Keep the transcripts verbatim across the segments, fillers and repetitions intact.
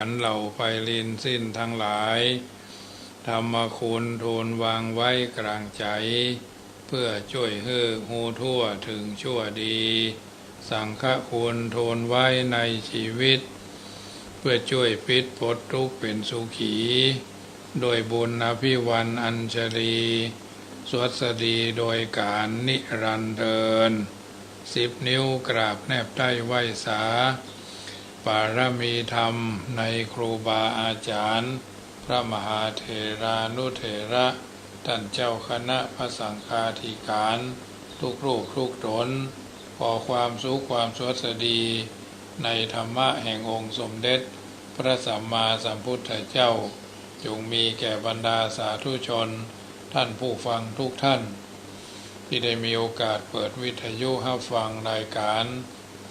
ขันเหล่าไพลินสิ้นตังหลาย ธรรมคุณทูลวางไว้กลางใจ๋ เปื้อจ้วยหื้อฮู้ทั่วเถิงชั่วดี สังฆคุณทูลไว้ในจีวิต เปื้อจ้วยปิดปลดตุ๊กข์เป๋นสุขี โดยบุญอภิวรรณอัญชลี สวัสดีโดยก๋านนิรันดร์เทอญ สิบนิ้วกราบแนบใต้ไหว้สา ปารมีธรรมในครูบาอาจ๋ารย์ พระมหาเถรานุเถระ ต้านเจ้าคณะพระสังฆาธิก๋าน ทุกรูปทุกต๋น ขอความสุขความสวัสดี ในธรรมะแห่งองค์สมเด็จพระสัมมาสัมพุทธเจ้า จงมีแก่บรรดาสาธุชน ต้านผู้ฟังทุกต้าน ตี้ได้มีโอกาสเปิดวิทยุฮับฟังรายก๋าน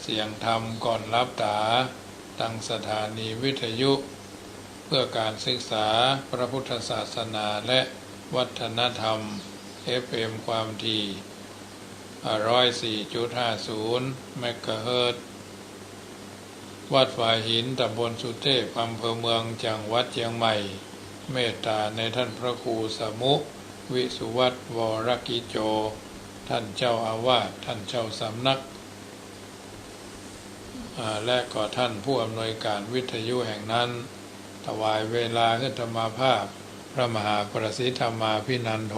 เสียงธรรมก่อนหลับต๋า ตังสถานีวิทยุเปื้อก๋านศึกษาพระพุทธศาสนาและวัฒนธรรม เอฟเอ็ม ความถี่ ร้อยสี่จุดห้าศูนย์ เมกะเฮิรตซ์ วัดฝายหิน ต๋ำบลสุเทพ อำเภอเมือง จังหวัดเจียงใหม่ เมตต๋าในต้านพระครูสมุ วิสุวัฒน์ วรกิจโจ ต้านเจ้าอาวาส ต้านเจ้าสำนัก อ่า และก็ต้านผู้อำนวยก๋านวิทยุแห่งนั้น ถวายเวลาหื้ออาตมาภาพ พระมหาประสิทธิ์ธรรมาภินันโท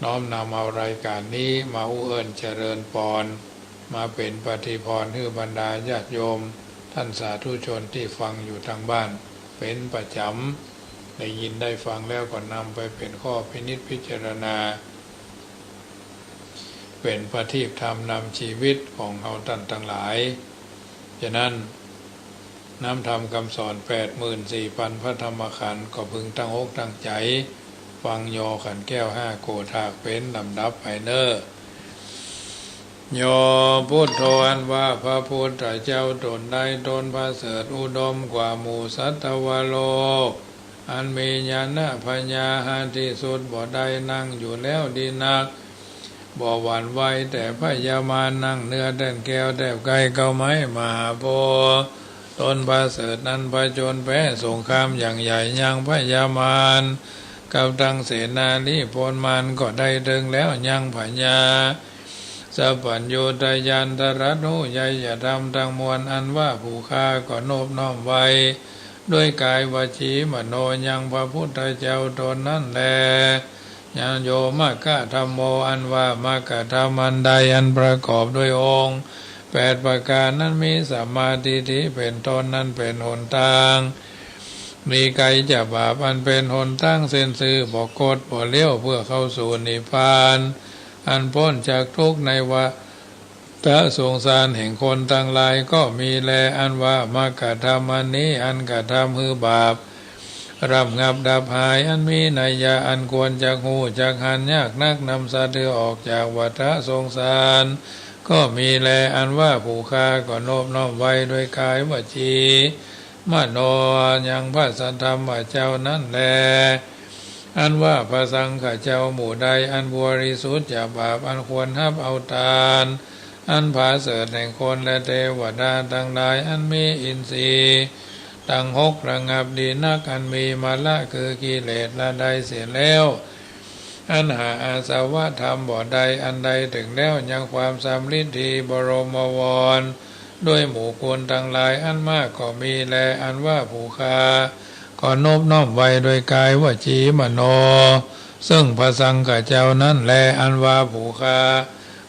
น้อมนำเอารายก๋านนี้มาอู้เอิ้นเจริญปอน มาเป๋นปฏิภรณ์หื้อบรรดาญาติโยม ต้านสาธุชนตี้ฟังอยู่ตางบ้านเป๋นประจ๋ำ ได้ยินได้ฟังแล้วก็นำไปเป๋นข้อพินิจพิจารณา เป๋นประทีปธรรมนำจีวิตของเฮาต้านตังหลาย ฉะนั้น น้ำธรรมกำสอนแปดหมื่นสี่ปันพระธรรมขันธ์ ก็พึงตั้งอกตั้งใจ๋ ฟังยอขันแก้วห้าโกฏฐากเป๋นลำดับไปเน่อ โย พุทโธ อันว่าพระพุทธเจ้าต๋นใด ต๋นประเสริฐอุดมกว่าหมู่สัตวโลก อันมีญาณปัญญาหาตี้สุดบ่ได้ นั่งอยู่แล้วดีนัก บ่หวั่นไหวแต่พญามาร นั่งเนื้อแท่นแก้วแทบใก้เข้าไม้มหาโพธิ์ ต๋นประเสริฐนั้นผจญแพ้สงครามอย่างใหญ่ยังพญามาร กับตังเสนาริพนมารก็ได้เถิงแล้วยังพญา สัพพัญญูตญาณตรัสฮู้ไยยธรรมตังมวล อันว่าผู้ข้าก็นบน้อมไหว้ ด้วยก๋ายวจีมโนยังพระพุทธเจ้าต๋นนั้นแล ยังโย มัคคะธัมโม อันว่ามรรคธรรมอันใดอันประกอบด้วยองค์แปดประก๋านนั้น มีสัมมาทิฏฐิเป๋นต้น นั้นเป๋นหนตาง หลีกไก๋จากบาป อันเป๋นหนตางเส้นซื่อ บ่คดบ่เลี้ยว เปื้อเข้าสู่นิพพาน อันป๊นจากทุกข์ในวัฏ ฏสงสารแห่งคนตังหลายก็มีแล อันว่ามรรคธรรมอันนี้ อันกระทำหื้อบาประงับดับหาย อันมีนัยยะอันควรจักฮู้จักหัน ยากนักนำสัตว์หื้อออกจากวัฏสงสาร ก็มีแล อันว่าผู้ข้าก็นบน้อมไหว้ด้วยก๋ายวจีมโนยังพระสัทธรรมเจ้านั้นแล อันว่าพระสังฆเจ้าหมู่ใด อันบริสุทธิ์จากบาป อันควรฮับเอาตาน อันผาเสริฐแห่งคนและเตวดาตังหลาย อันมีอินทรีย์ตังหกระงับดีนัก อันมีมละคือกิเลสละได้เสียแล้ว อันหาอาสวะธรรมบ่ได้ อันได้เถิงแล้วยังความสำริดดีบรมวร ด้วยหมู่คุณตังหลายอันมากก็มีแล อันว่าผู้ข้าก็นบน้อมไหว้ด้วยก๋ายวจีมโน ซึ่งพระสังฆเจ้านั้นแล อันว่าผู้ข้า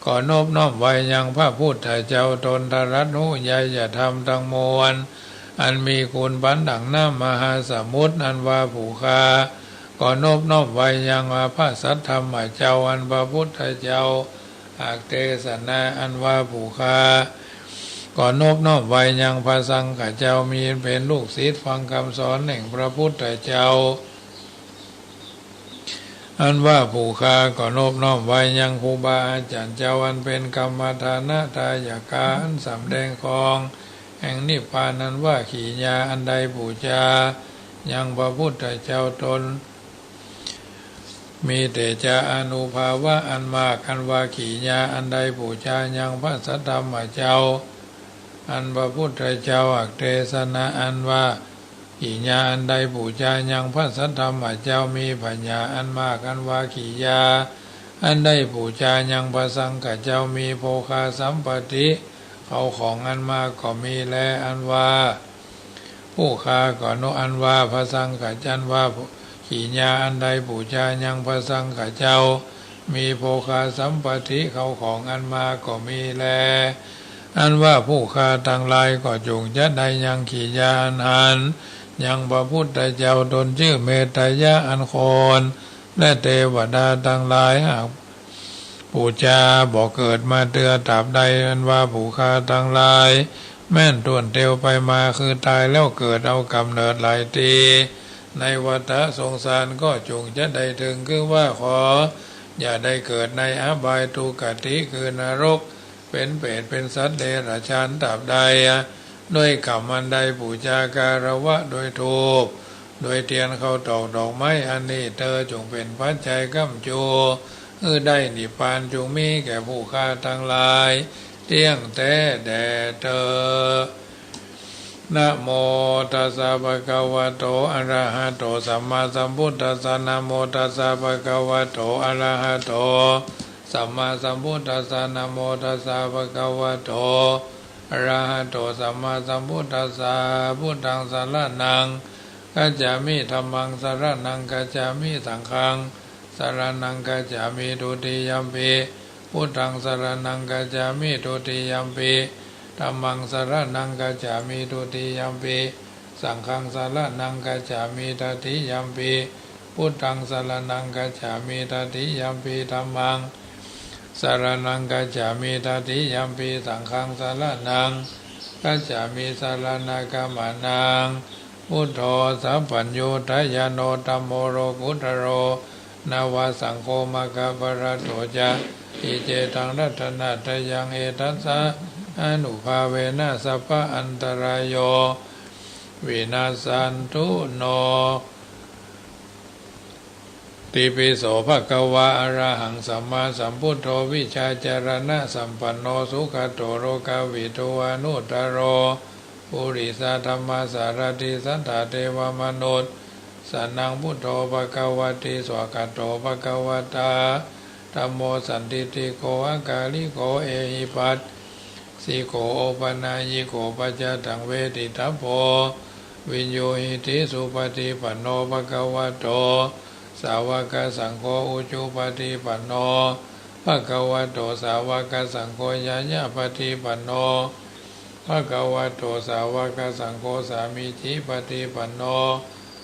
ก็นบน้อมไหว้ยังพระพุทธเจ้าต๋นตรัสฮู้ไยยธรรมตังมวล อันมีคุณปันดั่งน้ำมหาสมุทร อันว่าผู้ข้าก็นบน้อมไหว้ยังพระสัทธรรมเจ้า อันพระพุทธเจ้าหากเตสนา อันว่าผู้ข้าก็นบน้อมไหว้ยังพระสังฆเจ้า มีเป๋นลูกศิษย์ฟังกำสอนแห่งพระพุทธเจ้า อันว่าผู้ข้าก็นบน้อมไหว้ยังครูบาอาจ๋ารย์เจ้า อันเป๋นกรรมฐานะทายกา อันสำแดงของแห่งนิพพาน อันว่ากิริยาอันใดปู๋จายังพระพุทธเจ้าต๋น มีเตจะอานุภาพะอันมาก อันว่ากิริยาอันใดปู๋จายังพระสัทธรรมเจ้า อันพระพุทธเจ้าอักเตสนาอันว่า กิริยาอันได้ปู๋จายังพระสัทธรรมะเจ้ามีผญาอันมาก อันว่ากิริยาอันได้ปู๋จายังพระสังฆะเจ้ามีโภคาสัมปัตติ เข้าของอันมากก็มีแล อันว่า ผู้ข้าก็โน อันว่าพระสังฆะ อันว่ากิริยาอันได้ปู๋จายังพระสังฆะเจ้า มีโภคาสัมปัตติ เข้าของอันมากก็มีแล อันว่าผู้ข้าตังหลายก็จุ่งจะได้ยังกิริยาอันหันยังพระพุทธเจ้า ตนจื้อเมตตยะ อันคนและเตวดาตังหลายหาก ปู๋จาบ่เกิดมาเตื้อตราบใด อันว่าผู้ข้าตังหลาย แม้นถ้วนเตียวไปมา คือต๋ายแล้วเกิดเอาก๋ำเนิดหลายตี้ ในวัฏฏะสงสารก็จุ่งจะได้เถิง คือว่าขออย่าได้เกิดในอบายทุกขติ คือนรก เป๋นเปรต เป๋นสัตว์เดรัจฉานตราบใด ด้วยก๋ำอันได้ปู๋จาการะวะ ด้วยธูป ด้วยเตียน ข้าวตอก ดอกไม้ อันนี้เต๊อะ จุ่งเป๋นปัจจัยก้ำจู หื้อได้นิพพาน จุ่งมีแก่ผู้ข้าตังหลาย เตี้ยงแต๊แด่เต๊อะ นะโมตัสสะ ภะคะวะโต อะระหะโต สัมมาสัมพุทธัสสะ นะโมตัสสะ ภะคะวะโต อะระหะโต สัมมาสัมพุทธัสสะ นะโมตัสสะ ภะคะวะโต อะระหะโต สัมมาสัมพุทธัสสะ พุทธังสะระณังคัจฉามิ ธัมมังสะระณังคัจฉามิ สังฆังสะระณังคัจฉามิ ทุติยัมปิ พุทธังสะระณังคัจฉามิ ทุติยัมปิ ธัมมังสะระณังคัจฉามิ ทุติยัมปิ สังฆังสะระณังคัจฉามิ ตติยัมปิ พุทธังสะระณังคัจฉามิ ตติยัมปิ ธัมมังสะระณังคัจฉามิ ตติยัมปิ สังฆังสะระณังคัจฉามิ สะระณะกะมะนัง พุทโธ สัพพัญญูตะญาโณ ธัมโม โลกุตโต นวะ สังโฆ มะกะปะระโต จะ อิ เจ ตัง รัตนะตะยัง เอตัสสะ อานุภาเวนะ สัพพะอันตะราโย วินัสสันตุ โน ติปิโส ภะคะวา อะระหัง สัมมาสัมพุทโธ วิชชาจารณะสัมปันโน สุขะโต โลกะวิทู อนุตโต ปุริสะธัมมะสารถิ สัตถะเทวะมนุสสานัง พุทโธ ภะคะวะติ สวากขาโต ภะคะวะตา ธัมโม สันทิฏฐิโก อะกาลิโก เอหิปัสสิโก โอปะนายโก ปัจจะตัง เวทิตัพโพ วิญญูหิติ สุปะฏิปันโน ภะคะวะโต สาวะกะสังโฆ อุจุปะฏิปันโน ภะคะวะโต สาวะกะสังโฆ ญาญาปะฏิปันโน ภะคะวะโต สาวะกะสังโฆ สามีจิปะฏิปันโน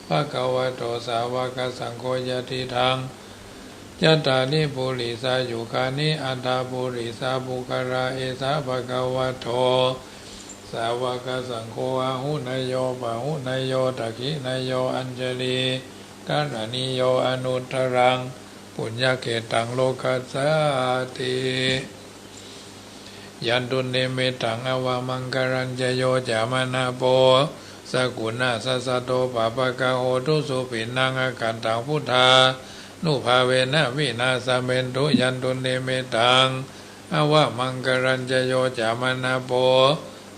ภะคะวะโต สาวะกะสังโฆ ยะติตัง จัตตาริ ปุริสายุคานิ อัตถะ ปุริสะปุคคละ เอสะ ภะคะวะโต สาวะกะสังโฆ อาหุเนยโย ปะหุเนยโย ทักขิเนยโย อัญชลีกะระณีโย อนุตตรัง ปุญญะเขตตัง โลกัสสาติ ยันตุนนิมิตตัง อวมังคะลัญจะโย จะมะนะโพ สะกุณะสะสะโท ปาปะกะโหตุ สุปิณณัง อะกันตัง พุทธานุภาเวนะ วินาสะเมนตุ ยันตุนนิมิตตัง อวมังคะลัญจะโย จะมะนะโพ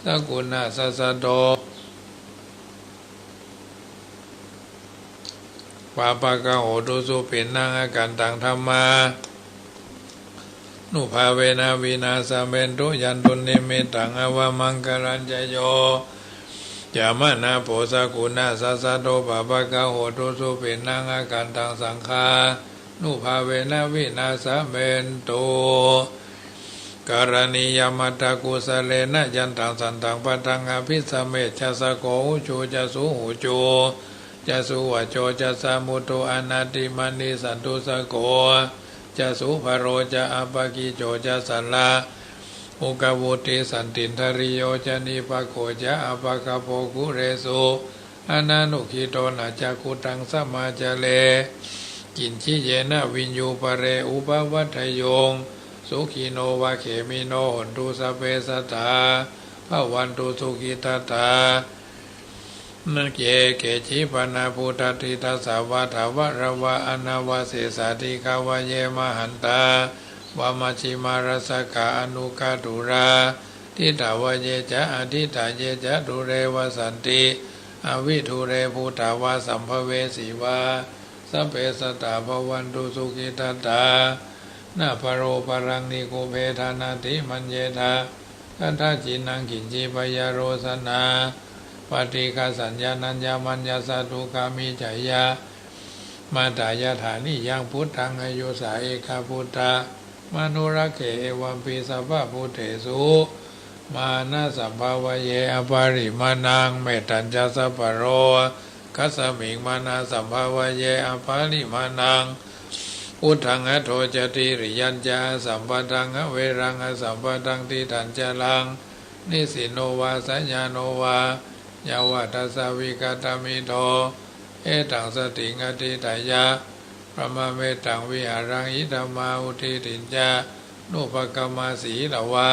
สะกุณะสะสะโท ปาปะกะโหตุ สุปิณณัง อะกันตัง ธัมมานุภาเวนะ วินาสะเมนตุ ยันตุนนิมิตตัง อวมังคะลัญจะโย จะมะนะโพ สะกุณะสะสะโท ปาปะกะโหตุ สุปิณณัง อะกันตัง สังฆานุภาเวนะ วินาสะเมนตุ กะระณียะมัตตะกุสะเลนะ ยันตัง สันตัง ปัตถัง อะภิสะเมชฌะ สะโข อุจู จะ สุหูจู จะ สุวะโจ จะ สะมุตุ อะนาติมานิ สันตุ สะโข จะ สุภะโร จะ อะปะกิจโจ จะ สะละหุกะวุติ สันตินทะริโย จะ นิปะโข จะ อะปะกะโป กุเรสุ อะนานุกิโต นะ จะ คุตัง สะมาจาเร กิญจิ เยนะ วิญญู ปะเร อุปะวัตถะยุง สุขิโน วะ เขมิโน โหนตุ สะเป สัตถา ภะวันตุ สุขิทัตถา นะ เย เกจิ ปะนะ พุทะธิทัสสะ วะ ถาวะระวะ อะนะวะเสสะ ติกะวะ เย มหันตา วะ มัชฌิมา รัสสะกะ อะนุกะตุรา ทิตา วะ เย จะ อะทิตา เย จะ ดู เร วะ สันติ อวิดู เร ภูตา วะ สัมภะเวสี วะ สัพเพ สัตตา ภะวันตุ สุขิตัตตา นะปะโรปะรัง นิคุปเพทะ นะติมัญเญทะ กัตถะจินัง กิญจิ พยาโรสนา ปะฏิฆะสัญญานัญญา มัญญะสะ ทุกขามิจฉะยะ มาตายะถา นิยัง พุทธัง อายุสา เอคะ พุทธะ มานุรักเข เอวัมปิ สัพพะ พุทเทสุ มานะสัมภะวะเย อะปะริมาณัง เมตตัญจะ สัพพะโรคัสมิง มานะสัมภะวะเย อะปะริมาณัง อุทธัง อัดโถ จะ ติริยัญจะ อะสัมปะทัง อะเวรัง อะสัมปะทัง ติฏฐัญจะรัง นิสสินโน วะ สะยาโน วะ ยะวะทัสสะ วิกะตะมิโต เอตัง สะติง อะทิฏฐะยะ พระมะเมตัง วิหารัง อิทัมมา หุฏฐิติง จะ นุปะกะมะ สีละวะ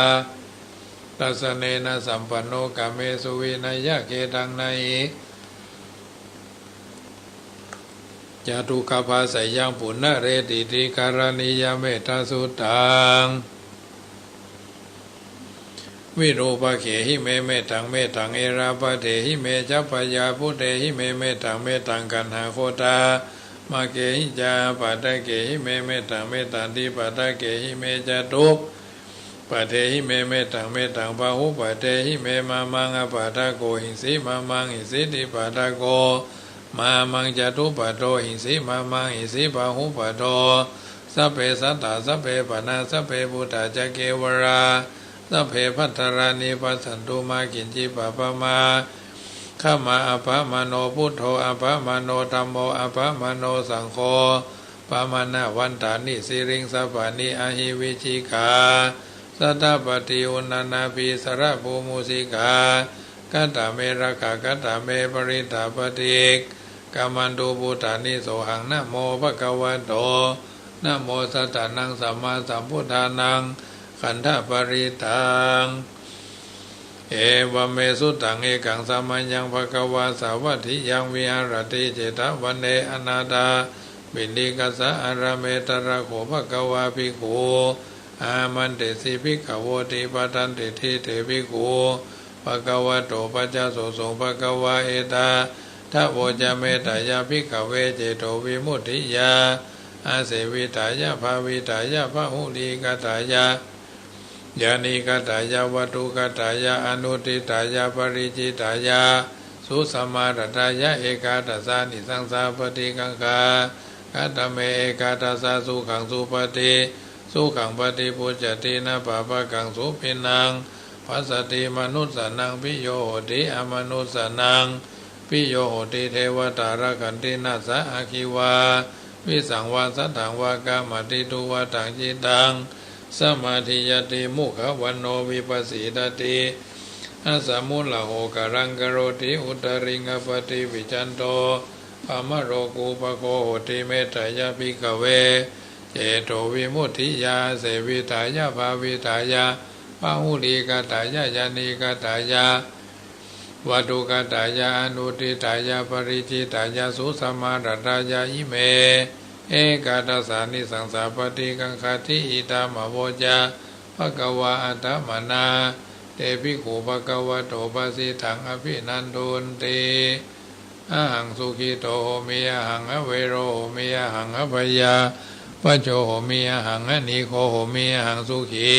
ทัสสะเนนะ สัมปันโน กะเมสุ วินะยะ เกตัง นะหิ จะตุกะภาสะยัง ปุนะเรติติ กะระณียะ เมตตะสุตตัง วิรูปะเขหิเม เมตตัง เมตตัง เอราปะเทหิเม จะ ปะยาปุเตหิเม เมตตัง เมตตัง กัณหะโคตะมะเกหิ จะ อาปะทะเขหิเม เมตตัง เมตตัง ทีปะทะเขหิเม จะ ทุปปะเทหิเม เมตตัง เมตตัง ปะหุปะเทหิเม มะมัง อาปะทะโกหิงสิ มะมัง หิงสิ ทีปะทะโก มะมัง จะ ทุปปะโทหิงสิ มะมัง หิงสิ ปะหุปะโท สัพเพ สัตตา สัพเพ ปะนะ สัพเพ ภูตา จะ เกวะรา สัพเพ ภัททะรา นิปะสสันตุ มะ กิญจิ ปะปะมา ฆะมา อะปะมะโน พุทโธ อะปะมะโน ธัมโม อะปะมะโน สังโฆ ปะมะนะวันตานิ สิริง สะปะนิ อะหิ วิจิกา สะทะปะติ อุณะนาภี สะระภู มูสิกา คัตตะเม รักขะ คัตตะเม ปะริตตะ ปะฏิกขะมันตุ ภูตานิ โสหัง นะโม ภะคะวะโต นะโม สัตตานัง สัมมาสัมพุทธานัง ขันธะปะริตตัง เอวะเม สุตัง เอกัง สะมะยัง ภะคะวา สาวัตถิยัง วิหะระติ เจตะวะเน อะนาถะปิณฑิกะสะ อารามะ ตะระโข ภะคะวา ภิกขู อามันเตสิ ภิกขะโวติ ปะทันติฏฐิ เต ภิกขู ภะคะวะโต ปัสสะ โส สุง ภะคะวา เอตะทะโวจะะ เมตตายะ ภิกขะเว เจโตวิมุตติยา อาเสวิตายะ ภาวิตายะ พะหุลีกะตายะ ญานีกะตายะ วัตถุกะตายะ อนุตฐิตายะ ปะริจฉิตายะ สุสะมารัตตายะ เอกาทัสสานิสังสาปะฏิกังขา คะตะเม เอกาทัสสะ สุขัง สุปะฏิ สุขัง ปะฏิภุจจะติ นะปะปะกัง สุปิณณัง ปัสสะติ มะนุสสานัง ภิโยโหติ อะมะนุสสานัง ภิโยโหติ เทวะตา รักขันติ นะสสะ อะคคีวา วิสังวา สัตถัง วากามาติ ตุวะตัง จิตตัง สะมาธิยะติ มุขะวันโณ วิปะสสีดะติ อัสสะมุหละโห กะรัง กะโรติ อุตตริง อะปะติวิชชันโต ปะมะโรกูปะโคโหติ เมตตายะ ภิกขะเว เจโตวิมุตติยา อาเสวิตายะ ภาวิตายะ พะหุลีกะตายะ ญานีกะตายะ วัตถุกะตายะ อนุตฐิตายะ ปะริจฉิตายะ สุสะมารัตตายะ อิเม เอกาทัสสานิสังสาปะฏิกังขาติ อิทัง อะโวจะะ ภะคะวา อะตะมะนา เต ภิกขู ภะคะวะโต ภะสิตัง อะภินันทุนติ อะหัง สุขิโต โหมิ อะหัง อะเวโร โหมิ อะหัง อะพยาปะโจ โหมิ อะหัง อะนีโค โหมิ อะหัง สุขี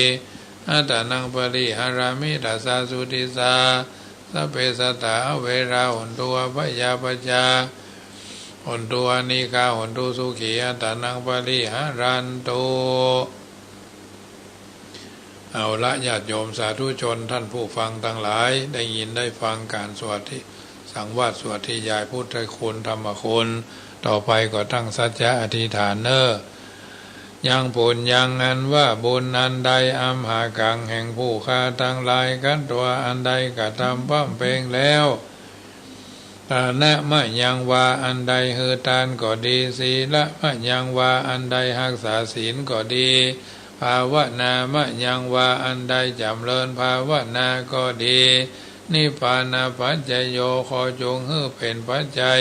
อัตตานัง ปะริหะรามิ ทัสสา สุทิสสา สัพเพ สัตตา อะเวรา โหนตุ อะพยาปะจา โหนตุ อะนีฆา โหนตุ สุขี อัตตานัง ปะริหะรันตุ เอาละ ญาติโยมสาธุชน ท่านผู้ฟังตังหลาย ได้ยินได้ฟังการสวดที่สังวาสสวดที่ยายพุทธคุณธรรมคุณ ต่อไปก็ตั้งสัจจะอธิษฐานเน่อ ยังปุญญัง อันว่าบุญอันใด อัมหากัง แห่งผู้ข้าตังหลาย ขัตวา อันใดกระทำบำเพ็งแล้ว ทานะมะยังวา อันใดหื้อตานก็ดี สีละมะยังวา อันใดฮักษาศีลก็ดี ภาวนามะยังวา อันใดจ๋ำเริญภาวนาก็ดี นิพพานะปัจจโย ขอจงหื้อเป๋นปัจจัย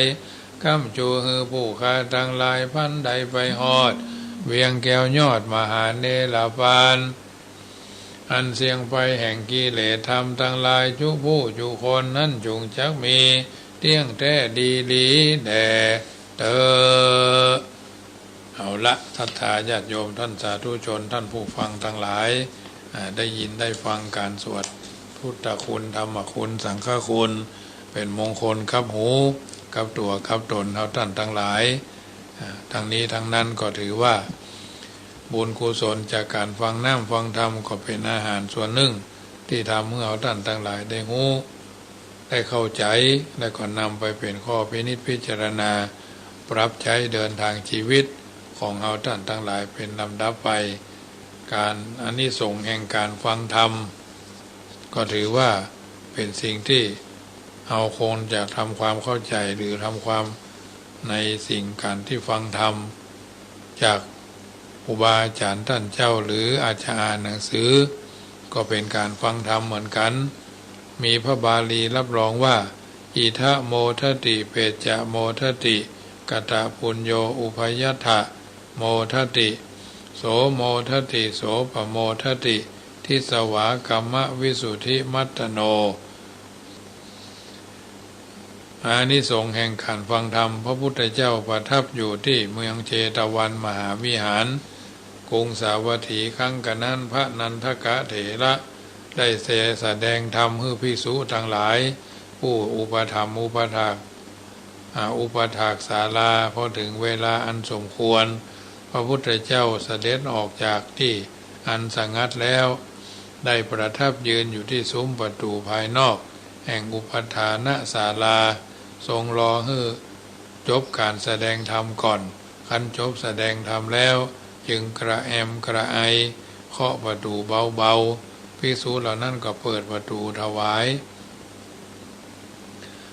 ค้ำจูหื้อผู้ข้าตังหลาย พันได้ไปฮอด เวียงแก้วยอดมหาเนรปาน อันเสี้ยงไปแห่งกิเลสธรรมตังหลาย จุผู้จุคนนั้น จุ่งจักมีเตี้ยงแต๊ดีหลีแด่เต๊อะ เอาละ ศรัทธาญาติโยม ท่านสาธุชน ท่านผู้ฟังตังหลาย อ่า ได้ยินได้ฟังก๋านสวดพุทธคุณ ธรรมคุณ สังฆคุณ เป๋นมงคลกับหู กับตั๋ว กับต๋นเฮาต้านตังหลาย อ่า ตังนี้ตังนั้นก็ถือว่า บุญกุศลจากก๋านฟังน้ำฟังธรรม ก็เป๋นอาหารส่วนนึ่ง ตี้ทำหื้อเฮาต้านตังหลายได้ฮู้ ได้เข้าใจ๋ และก็นำไปเป๋นข้อพินิจพิจารณา ปรับใจ๊เดินตางชีวิตของเฮาต้านตังหลายเป๋นลำดับไป ก๋าน อานิสงส์แห่งก๋านฟังธรรม ก็ถือว่าเป๋นสิ่งตี้เฮาควรจะทำความเข้าใจ๋ หรือทำความในสิ่งก๋านตี้ฟังธรรม จากครูบาอาจ๋ารย์ต้านเจ้า หรืออาจจะอ่านหนังสือ ก็เป๋นก๋านฟังธรรมเหมือนกั๋น มีพระบาลีรับรองว่า อิทะโมทติ เปจจะโมทติ กตปุญโญ อุพยัฏฐะโมทติ โสโมทติ โสปโมทติ ทิสวากัมมวิสุทธิมัตตโน อานิสงส์แห่งก๋านฟังธรรม พระพุทธเจ้าประทับอยู่ตี้เมืองเชตวันมหาวิหาร กรุงสาวัตถี ครั้งกะนั้น พระนันทกะเถระได้แสดงธรรมหื้อภิกษุตังหลาย ผู้อุปถัมภ์อุปถาก อ่า อุปถากศาลา พอเถิงเวลาอันสมควร พระพุทธเจ้าเสด็จออกจากตี้อันสงัดแล้ว ได้ประทับยืนอยู่ตี้ซุ้มประตู๋ภายนอกแห่งอุปัฏฐานศาลา ทรงรอหื้อจบก๋านแสดงธรรมก่อน ครั้นจบแสดงธรรมแล้ว จึงกระแอมกระไอ เคาะประตู๋เบาๆ ภิกษุเหล่านั้นก็เปิดประตู๋ถวาย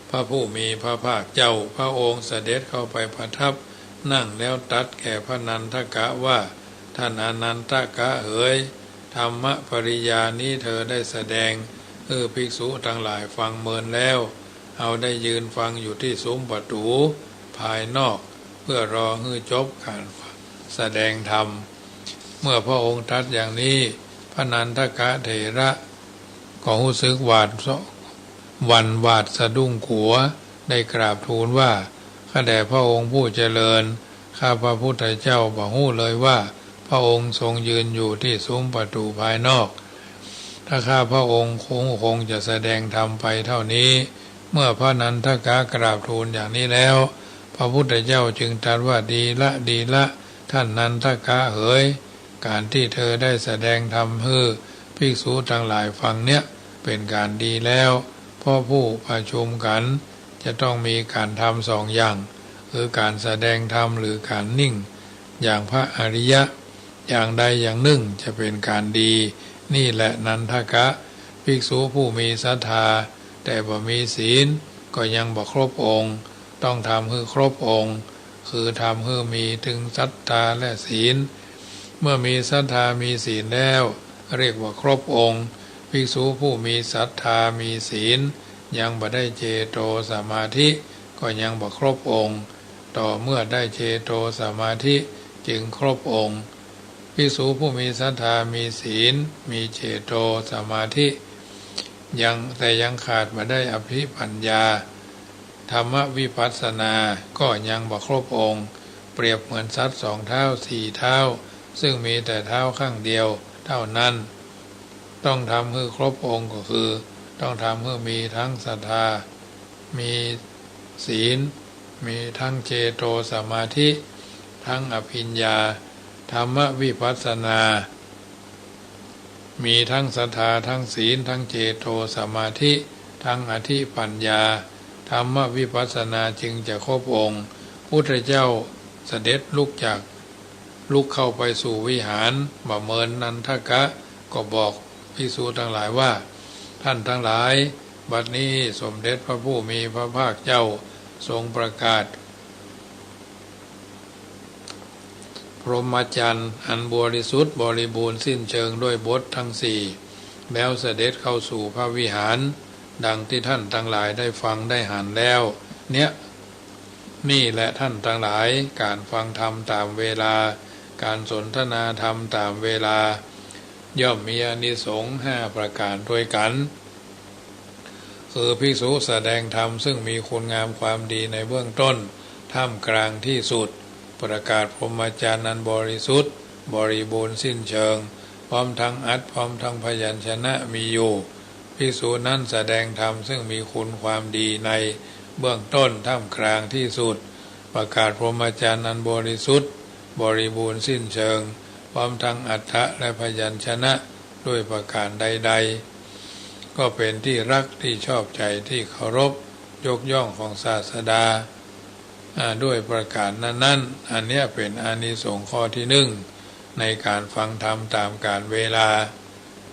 พระผู้มีพระภาคเจ้า พระองค์เสด็จเข้าไปประทับนั่งแล้วตรัสแก่พระนันทกะว่า ท่านอานันทกะเหย ธรรมปริญญานี้เธอได้แสดงหื้อภิกษุตังหลายฟังเมินแล้ว เฮาได้ยืนฟังอยู่ตี้ซุ้มประตู๋ภายนอก เพื่อรอหื้อจบก๋านแสดงธรรม เมื่อพระองค์ตรัสอย่างนี้ พระนันทกะเถระก็ฮู้สึกหวาด หวั่นหวาดสะดุ้งกั๋ว ได้กราบทูลว่า ข้าแต่พระองค์ผู้เจริญ ข้าพระพุทธเจ้าบ่ฮู้เลยว่า พระองค์ทรงยืนอยู่ตี้ซุ้มประตู๋ภายนอก ถ้าข้าพระองค์คง คงจะแสดงธรรมไปเท่านี้ เมื่อพระนันทกะกราบทูลอย่างนี้แล้ว พระพุทธเจ้าจึงตรัสว่า ดีละ ดีละ ท่านนันทกะเหย ก๋านตี้เธอได้แสดงธรรมหื้อภิกษุตังหลายฟังเนี้ย เป๋นก๋านดีแล้ว เพราะผู้ประชุมกั๋นจะต้องมีก๋านทำสองอย่าง คือก๋านแสดงธรรมหรือก๋านนิ่ง อย่างพระอริยะ อย่างใดอย่างนึ่งจะเป๋นก๋านดี นี่แหละนันทกะ ภิกษุผู้มีศรัทธา แต่บ่มีศีล ก็ยังบ่ครบองค์ ต้องทำหื้อครบองค์ คือทำหื้อมีตึงศรัทธาและศีล เมื่อมีศรัทธามีศีลแล้ว เรียกว่าครบองค์ ภิกษุผู้มีศรัทธามีศีล ยังบ่ได้เจโตสมาธิ ก็ยังบ่ครบองค์ ต่อเมื่อได้เจโตสมาธิจึงครบองค์ ภิกษุผู้มีศรัทธามีศีล มีเจโตสมาธิ ยัง แต่ยังขาดบ่ได้อภิปัญญา ธรรมวิปัสสนา ก็ยังบ่ครบองค์ เปรียบเหมือนสัตว์สองเท้าสี่เท้า ซึ่งมีแต่เท้าข้างเดียวเท่านั้น ต้องทำหื้อครบองค์ก็คือ ต้องทำหื้อมีทั้งศรัทธา มีศีล มีทั้งเจโตสมาธิ ทั้งอภิญญา ธรรมวิปัสสนา มีทั้งศรัทธา ทั้งศีล ทั้งเจโตสมาธิ ทั้งอธิปัญญา ธรรมวิปัสสนาจึงจะครบองค์ พุทธเจ้าเสด็จลุกจาก ลุกเข้าไปสู่วิหาร บ่าเมินนันทกะ ก็บอกภิกษุตังหลายว่า ท่านตังหลาย บัดนี้สมเด็จพระผู้มีพระภาคเจ้าทรงประกาศ พรหมจรรย์อันบริสุทธิ์บริบูรณ์สิ้นเชิงด้วยบททั้งสี่ แล้วเสด็จเข้าสู่พระวิหาร ดังที่ท่านตังหลายได้ฟังได้หันแล้ว เนี้ย นี่แหละท่านตังหลาย ก๋านฟังธรรมต๋ามเวลา ก๋านสนทนาธรรมต๋ามเวลา ย่อมมีอานิสงส์ห้าประก๋านตวยกั๋น คือภิกษุแสดงธรรมซึ่งมีคุณงามความดีในเบื้องต้น ท่ามกลาง ที่สุด ประกาศพรหมจรรย์อันบริสุทธิ์ บริบูรณ์สิ้นเชิง พร้อมทั้งอัตถ์ พร้อมทั้งพยัญชนะมีอยู่ ภิกษุนั้นแสดงธรรมซึ่งมีคุณความดีในเบื้องต้น ท่ามกลาง ที่สุด ประกาศพรหมจรรย์อันบริสุทธิ์ บริบูรณ์สิ้นเชิง พร้อมทั้งอัตถะและพยัญชนะด้วยประก๋านใดๆ ก็เป็นตี้ฮัก ตี้ชอบใจ๋ ตี้เคารพยกย่องของศาสดา อ่า ด้วยประก๋านนั้นๆ อันเนี้ยเป๋นอานิสงส์ข้อตี้นึ่ง ในก๋านฟังธรรมต๋ามก๋าลเวลา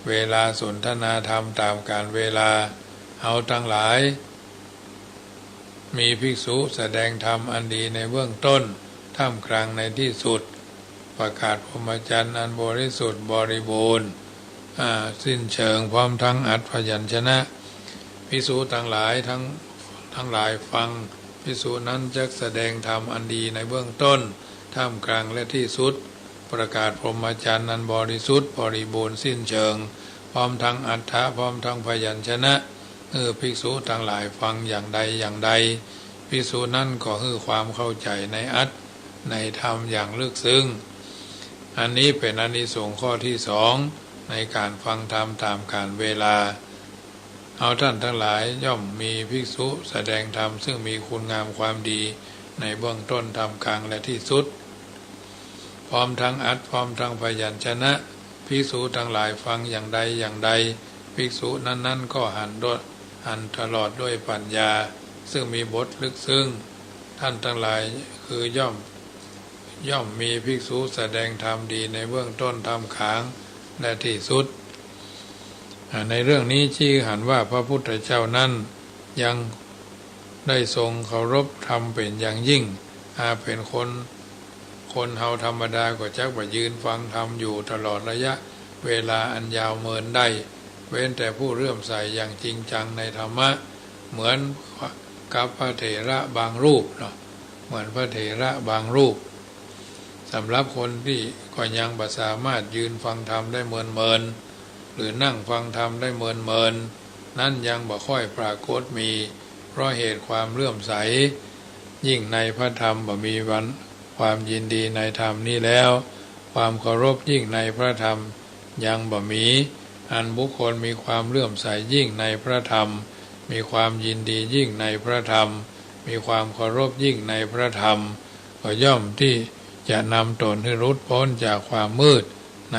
เวลาสนทนาธรรมต๋ามก๋าลเวลา เฮาตังหลาย มีภิกษุแสดงธรรมอันดีในเบื้องต้น ท่ามกลาง ในตี้สุด ประกาศพรหมจรรย์อันบริสุทธิ์บริบูรณ์ อ่า สิ้นเชิง พร้อมทั้งอัตถ์ พยัญชนะ ภิกษุตังหลายทั้ง ทั้งหลายฟัง ภิกษุนั้นจักแสดงธรรมอันดีในเบื้องต้น ท่ามกลาง และตี้สุด ประกาศพรหมจรรย์อันบริสุทธิ์บริบูรณ์สิ้นเชิง พร้อมทั้งอัตถะ พร้อมทั้งพยัญชนะ หื้อภิกษุตังหลายฟังอย่างใดอย่างใด ภิกษุนั้นก็หื้อความเข้าใจ๋ในอัตถ์ ในธรรมอย่างลึกซึ้ง อันนี้เป๋นอานิสงส์ข้อตี้สอง ในก๋านฟังธรรมต๋ามก๋าลเวลา เฮาต้านตังหลายย่อมมีภิกษุแสดงธรรมซึ่งมีคุณงามความดีในเบื้องต้น ท่ามกลาง และตี้สุด พร้อมทั้งอัตถ์ พร้อมทั้งพยัญชนะ ภิกษุตังหลายฟังอย่างใดอย่างใด ภิกษุนั้นๆ ก็หันด้วย หันตลอดด้วยปัญญา ซึ่งมีบทลึกซึ้ง ต้านตังหลายคือย่อม ย่อมมีภิกษุแสดงธรรมดีในเบื้องต้น ท่ามกลาง และตี้สุด อ่า ในเรื่องนี้ชี้หันว่าพระพุทธเจ้านั้นยังได้ทรงเคารพธรรมเป๋นอย่างยิ่ง หากเป๋นคน คนเฮาธรรมดาก็จักบ่ยืนฟังธรรมอยู่ตลอดระยะเวลาอันยาวเมินได้ เว้นแต่ผู้เลื่อมใสอย่างจริงจังในธรรมะ เหมือนกับพระเถระบางรูปเนาะ เหมือนพระเถระบางรูป สำหรับคนตี้ก็ยังบ่สามารถยืนฟังธรรมได้เมินๆ หรือนั่งฟังธรรมได้เมินๆ นั้นยังบ่ค่อยปรากฏมี เพราะเหตุความเลื่อมใสยิ่งในพระธรรม บ่มีวันความยินดีในธรรมนี้แล้ว ความเคารพยิ่งในพระธรรมยังบ่มี อันบุคคลมีความเลื่อมใสยิ่งในพระธรรม มีความยินดียิ่งในพระธรรม มีความเคารพยิ่งในพระธรรม ก็ย่อมตี้จะนำตนหื้อหลุดป๊นจากความมืดใน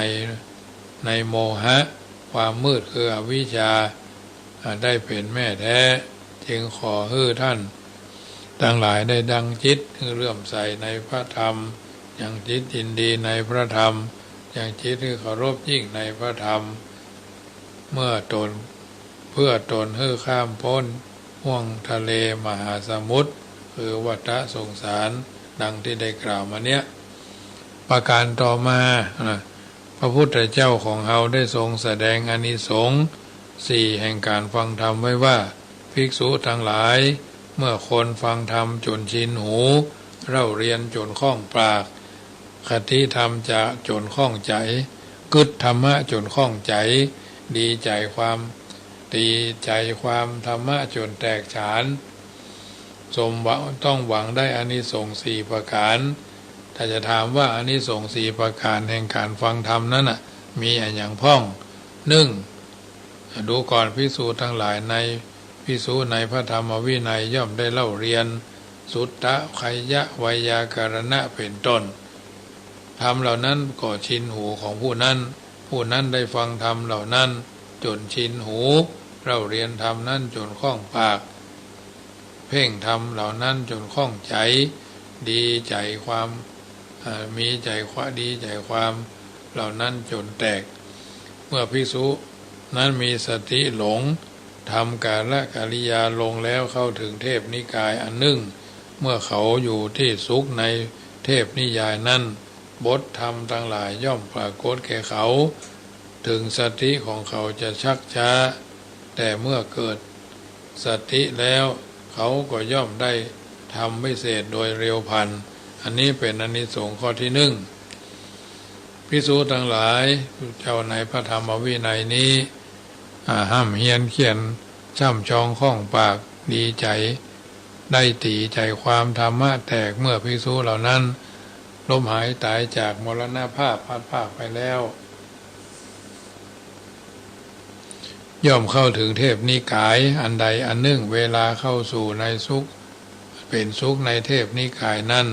ในโมหะ ความมืดคืออวิชชา อ่า ได้เป๋นแม่แท้ จึงขอหื้อต้านตังหลายได้ยังจิตหื้อเลื่อมใสในพระธรรม ยังจิตยินดีในพระธรรม ยังจิตหื้อเคารพยิ่งในพระธรรม เมื่อตน เพื่อตนหื้อข้ามป๊นห่วงทะเลมหาสมุทร คือวัฏสงสาร ดังตี้ได้กล่าวมาเนี้ย ประก๋านต่อมานะ พระพุทธเจ้าของเฮาได้ทรงแสดงอานิสงส์สี่แห่งก๋านฟังธรรมไว้ว่า ภิกษุตังหลาย เมื่อคนฟังธรรมจ๋นชินหู เล่าเรียนจ๋นคล่องปาก คติธรรมจะจ๋นคล่องใจ๋ กึ๊ดธรรมะจ๋นคล่องใจ๋ ดีใจ๋ความ ดีใจ๋ความธรรมะจ๋นแตกฉาน สมหวัง ต้องหวังได้อานิสงส์สี่ประก๋าน ถ้าจะถามว่าอานิสงส์สี่ประก๋านแห่งก๋านฟังธรรมนั้นน่ะ มีอะหยังพ่อง นึ่ง ดูก่อนภิกษุตังหลาย ใน ภิกษุในพระธรรมวินัยย่อมได้เล่าเรียน สุตตะ ไคยะ ไวยากรณะ เป๋นต้น ธรรมเหล่านั้นก็ชินหูของผู้นั้น ผู้นั้นได้ฟังธรรมเหล่านั้นจ๋นชินหู เล่าเรียนธรรมนั้นจ๋นคล่องปาก เพ่งธรรมเหล่านั้นจ๋นคล่องใจ๋ ดีใจ๋ความ เอ่อ มีใจ๋ความ ดีใจ๋ความเหล่านั้นจ๋นแตก เมื่อภิกษุนั้นมีสติหลง ทำกาละกริยาลงแล้วเข้าถึงเทพนิกายอันนึ่ง เมื่อเขาอยู่ตี้สุขในเทพนิยายนั้น บทธรรมตังหลายย่อมปรากฏแก่เขา ถึงสติของเขาจะชักช้า แต่เมื่อเกิดสติแล้ว เขาก็ย่อมได้ธรรมวิเศษโดยเร็วพลัน อันนี้เป๋นอานิสงส์ข้อตี้นึ่ง ภิกษุตังหลาย เจ้าในพระธรรมวินัยนี้ อ่า ฮ่ำเฮียนเขียน ช่ำชองคล่องปาก ดีใจ๋ ได้ตี๋ใจ๋ความธรรมะแตก เมื่อภิกษุเหล่านั้น ล้มหายต๋ายจากมรณภาพ พลัดพรากไปแล้ว ย่อมเข้าถึงเทพนิกายอันใดอันนึ่ง เวลาเข้าสู่ในสุข เป๋นสุขในเทพนิกายนั้น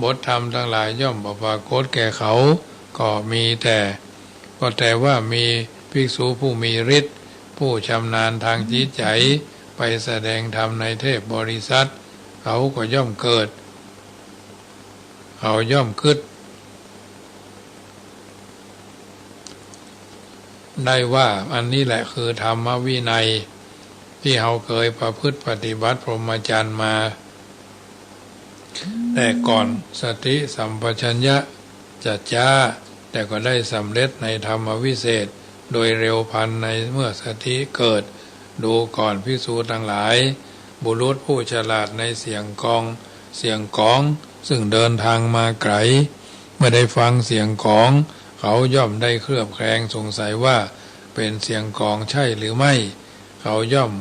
บทธรรมตังหลายย่อมบ่ปรากฏแก่เขา ก็มีแต่ ก็แต่ว่ามีภิกษุผู้มีฤทธิ์ ผู้ชำนาญตางจิตใจ๋ ไปแสดงธรรมในเทพบริษัท เขาก็ย่อมเกิด เขาย่อมกึ๊ด ได้ว่าอันนี้แหละคือธรรมวินัย ตี้เฮาเกยประพฤติปฏิบัติพรหมจรรย์มา แต่ก่อน สติสัมปชัญญะจะจ๊า แต่ก็ได้สำเร็จในธรรมวิเศษ โดยเร็วพลันในเมื่อสติเกิด ดูก่อนภิกษุตังหลาย บุรุษผู้ฉลาดในเสียงกอง เสียงกอง ซึ่งเดินทางมาไก๋ เมื่อได้ฟังเสียงกอง เขาย่อมได้เคลือบแคลงสงสัยว่า เป๋นเสียงกองใช่หรือไม่ เขาย่อม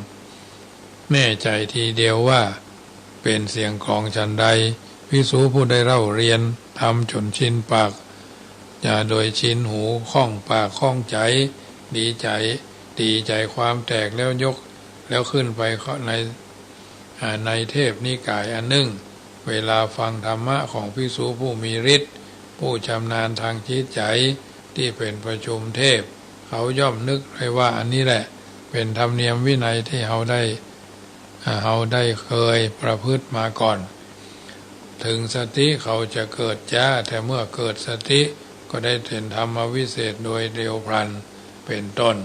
แน่ใจ๋ทีเดียวว่า เป๋นเสียงกองฉันใด ภิกษุผู้ได้เล่าเรียนธรรมจ๋นชินปาก จะโดยชินหู คล่องปากคล่องใจ๋ ดีใจ๋ ตี๋ใจ๋ความแตกแล้วยก แล้วขึ้นไปใน อ่า ในเทพนิกายอันนึ่ง เวลาฟังธรรมะของภิกษุผู้มีฤทธิ์ ผู้ชำนาญตางจิตใจ๋ ตี้เป๋นประชุมเทพ เขาย่อมนึกได้ว่าอันนี้แหละ เป๋นธรรมเนียมวินัยตี้เฮาได้ อ่า เฮาได้เกยประพฤติมาก่อน ถึงสติเขาจะเกิดจ๊า แต่เมื่อเกิดสติ ก็ได้เป๋นธรรมวิเศษโดยเร็วพลัน เป๋นต้น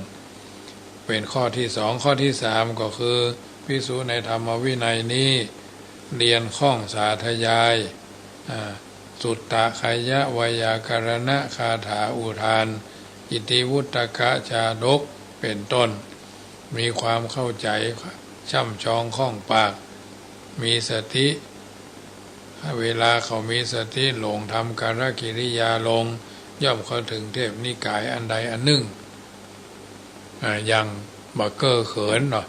เป๋นข้อตี้สอง ข้อตี้สาม ก็คือ ภิกษุในธรรมวินัยนี้ เรียนคล่องสาธยาย อ่า สุตตะไคยะไวยากรณะคาถาอุทาน อิติวุตตกะจาดก เป๋นต้น มีความเข้าใจ๋ ช่ำชองคล่องปาก มีสติ เวลาเขามีสติหลง ทำกาลกิริยาลง ย่อมเข้าถึงเทพนิกายอันใดอันนึ่ง อ่า อย่างบ่เก้อเขินเนาะ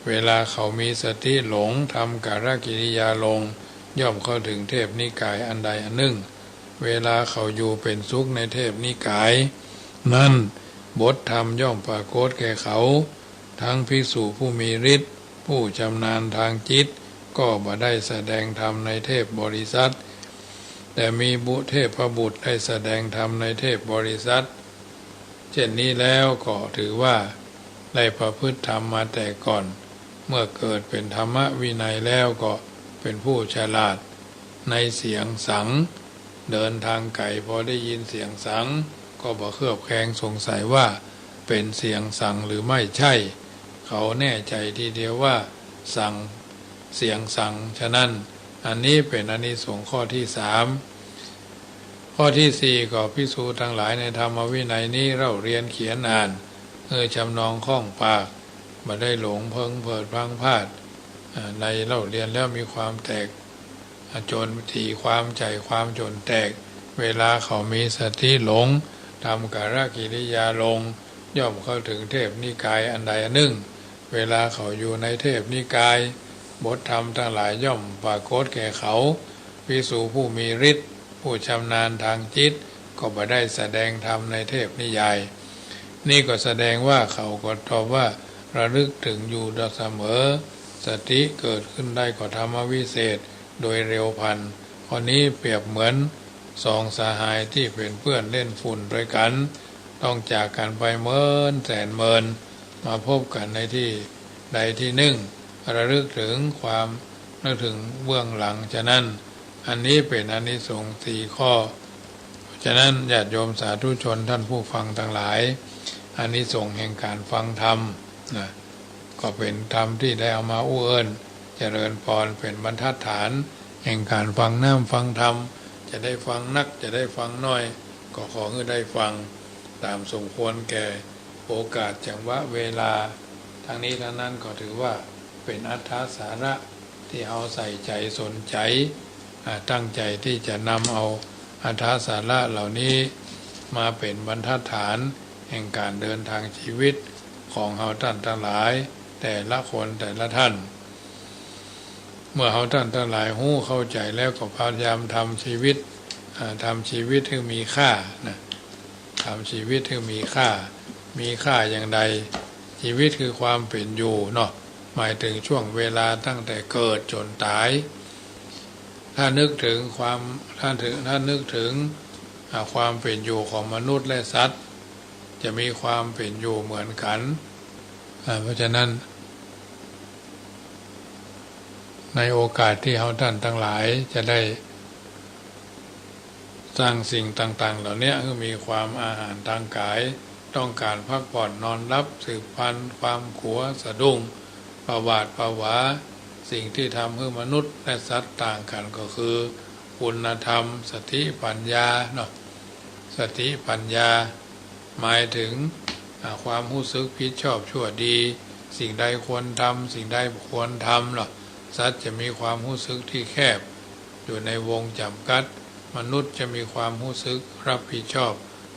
เวลาเขามีสติหลง ทำกาลกิริยาลง ย่อมเข้าถึงเทพนิกายอันใดอันนึ่ง เวลาเขาอยู่เป๋นสุขในเทพนิกายนั้น บทธรรมย่อมปรากฏแก่เขา ทั้งภิกษุผู้มีฤทธิ์ ผู้ชำนาญตางจิต ก็บ่ได้แสดงธรรมในเทพบริษัท แต่มีบุ เทพบุตรได้แสดงธรรมในเทพบริษัท เช่นนี้แล้วก็ถือว่าได้ประพฤติธรรมมาแต่ก่อน เมื่อเกิดเป๋นธรรมวินัยแล้วก็เป๋นผู้ฉลาดในเสียงสัง เดินทางไก๋ พอได้ยินเสียงสัง ก็บ่เคลือบแคลงสงสัยว่าเป๋นเสียงสังหรือไม่ใช่ เขาแน่ใจ๋ทีเดียวว่าสัง เสียงสัง ฉะนั้น อันนี้เป๋นอานิสงส์ข้อตี้สาม ข้อตี้สี่ ก็ภิกษุตังหลายในธรรมวินัยนี้ เล่าเรียนเขียนอ่าน เออ ชำนองคล่องปาก บ่ได้หลงเพิงเผิดพลั้งพลาด อ่า ในเล่าเรียนแล้วมีความแตก อ่า จ๋น ตี๋ความใจ๋ความจ๋นแตก เวลาเขามีสติหลง ทำกาลกิริยาลง ย่อมเข้าถึงเทพนิกายอันใดอันนึ่ง เวลาเขาอยู่ในเทพนิกาย บทธรรมตังหลายย่อมปรากฏแก่เขา ภิกษุผู้มีฤทธิ์ ผู้ชำนาญตางจิต ก็บ่ได้แสดงธรรมในเทพนิยาย นี่ก็แสดงว่าเขาก็ตอบว่าระลึกถึงอยู่เสมอ สติเกิดขึ้นได้ก็ธรรมวิเศษโดยเร็วพลัน ข้อนี้เปรียบเหมือนสองสหายตี้เป๋นเปื้อนเล่นฝุ่นตวยกั๋น ต้องจากกั๋นไปเมินแสนเมิน มาพบกั๋นในตี้ใดตี้นึ่ง ระลึกถึงความ นึกถึงเบื้องหลัง ฉะนั้น อันนี้เป๋นอานิสงส์สี่ข้อ ฉะนั้นญาติโยมสาธุชนท่านผู้ฟังตังหลาย อานิสงส์แห่งก๋านฟังธรรมนะ ก็เป๋นธรรมตี้ได้เอามาอู้เอิ้นเจริญปอน เป๋นบรรทัดฐานแห่งก๋านฟังน้ำฟังธรรม จะได้ฟังนัก จะได้ฟังน้อย ก็ขอหื้อได้ฟังต๋ามสมควรแก่โอกาสจังหวะเวลา ทั้งนี้ทั้งนั้นก็ถือว่าเป๋นอัตถสาระตี้เฮาใส่ใจ๋สนใจ๋ อ่า ตั้งใจ๋ตี้จะนำเอาอัตถสาระเหล่านี้ มาเป๋นบรรทัดฐานแห่งก๋านเดินตางจีวิตของเฮาต้านตังหลาย แต่ละคนแต่ละต้าน เมื่อเฮาต้านตังหลายฮู้เข้าใจ๋แล้วก็พยายามทำจีวิต อ่า ทำจีวิตหื้อมีค่านะ ทำจีวิตหื้อมีค่า มีค่าอย่างใด จีวิตคือความเป๋นอยู่เนาะ หมายเถิงช่วงเวลาตั้งแต่เกิดจ๋นต๋าย ถ้านึกเถิงความ ถ้าเถิง ถ้านึกเถิง อ่า ความเป๋นอยู่ของมนุษย์และสัตว์ จะมีความเป๋นอยู่เหมือนกั๋น อ่า เพราะฉะนั้น ในโอกาสตี้เฮาต้านตังหลายจะได้ สร้างสิ่งต่างๆ เหล่าเนี้ยหื้อมีความอาหารตางก๋าย ต้องก๋านพักผ่อนนอนหลับ สืบพันธุ์ความขัวสะดุ้ง ผวาดผวา สิ่งตี้ทำหื้อมนุษย์และสัตว์ต่างกั๋นก็คือ คุณธรรม สติปัญญาเนาะ สติปัญญา หมายเถิง อ่า ความฮู้สึกผิดชอบชั่วดี สิ่งใดควรทำ สิ่งใดบ่ควรทำเนาะ สัตว์จะมีความฮู้สึกตี้แคบ อยู่ในวงจ๋ำกัด มนุษย์จะมีความฮู้สึกรับผิดชอบ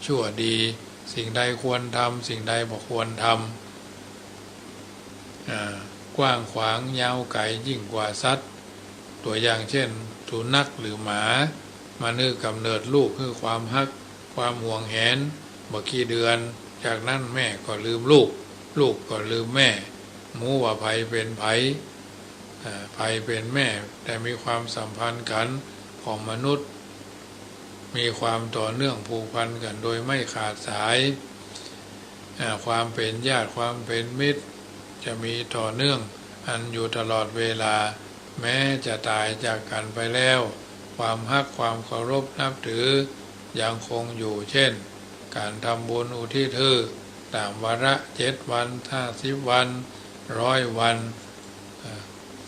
ชั่วดี สิ่งใดควรทำ สิ่งใดบ่ควรทำ อ่า กว้างขวางยาวไก๋ยิ่งกว่าสัตว์ ตั๋วอย่างเจ้น สุนัขหรือหมา มันหื้อกำเนิดลูกหื้อความฮัก ความหวงแหน บ่กี่เดือน จากนั้นแม่ก็ลืมลูก ลูกก็ลืมแม่ บ่ฮู้ว่าใผเป๋นใผ อ่า ใผเป๋นแม่ แต่มีความสัมพันธ์กั๋นของมนุษย์ มีความต่อเนื่องผูกพันกั๋นโดยไม่ขาดสาย อ่า ความเป๋นญาติ ความเป๋นมิตร จะมีต่อเนื่องอันอยู่ตลอดเวลา แม้จะต๋ายจากกั๋นไปแล้ว ความฮัก ความเคารพนับถือ ยังคงอยู่ เจ้น ก๋านทำบุญอุทิศหื้อ ต๋ามวาระ เจ็ดวัน ห้าสิบวัน ร้อยวัน อ่า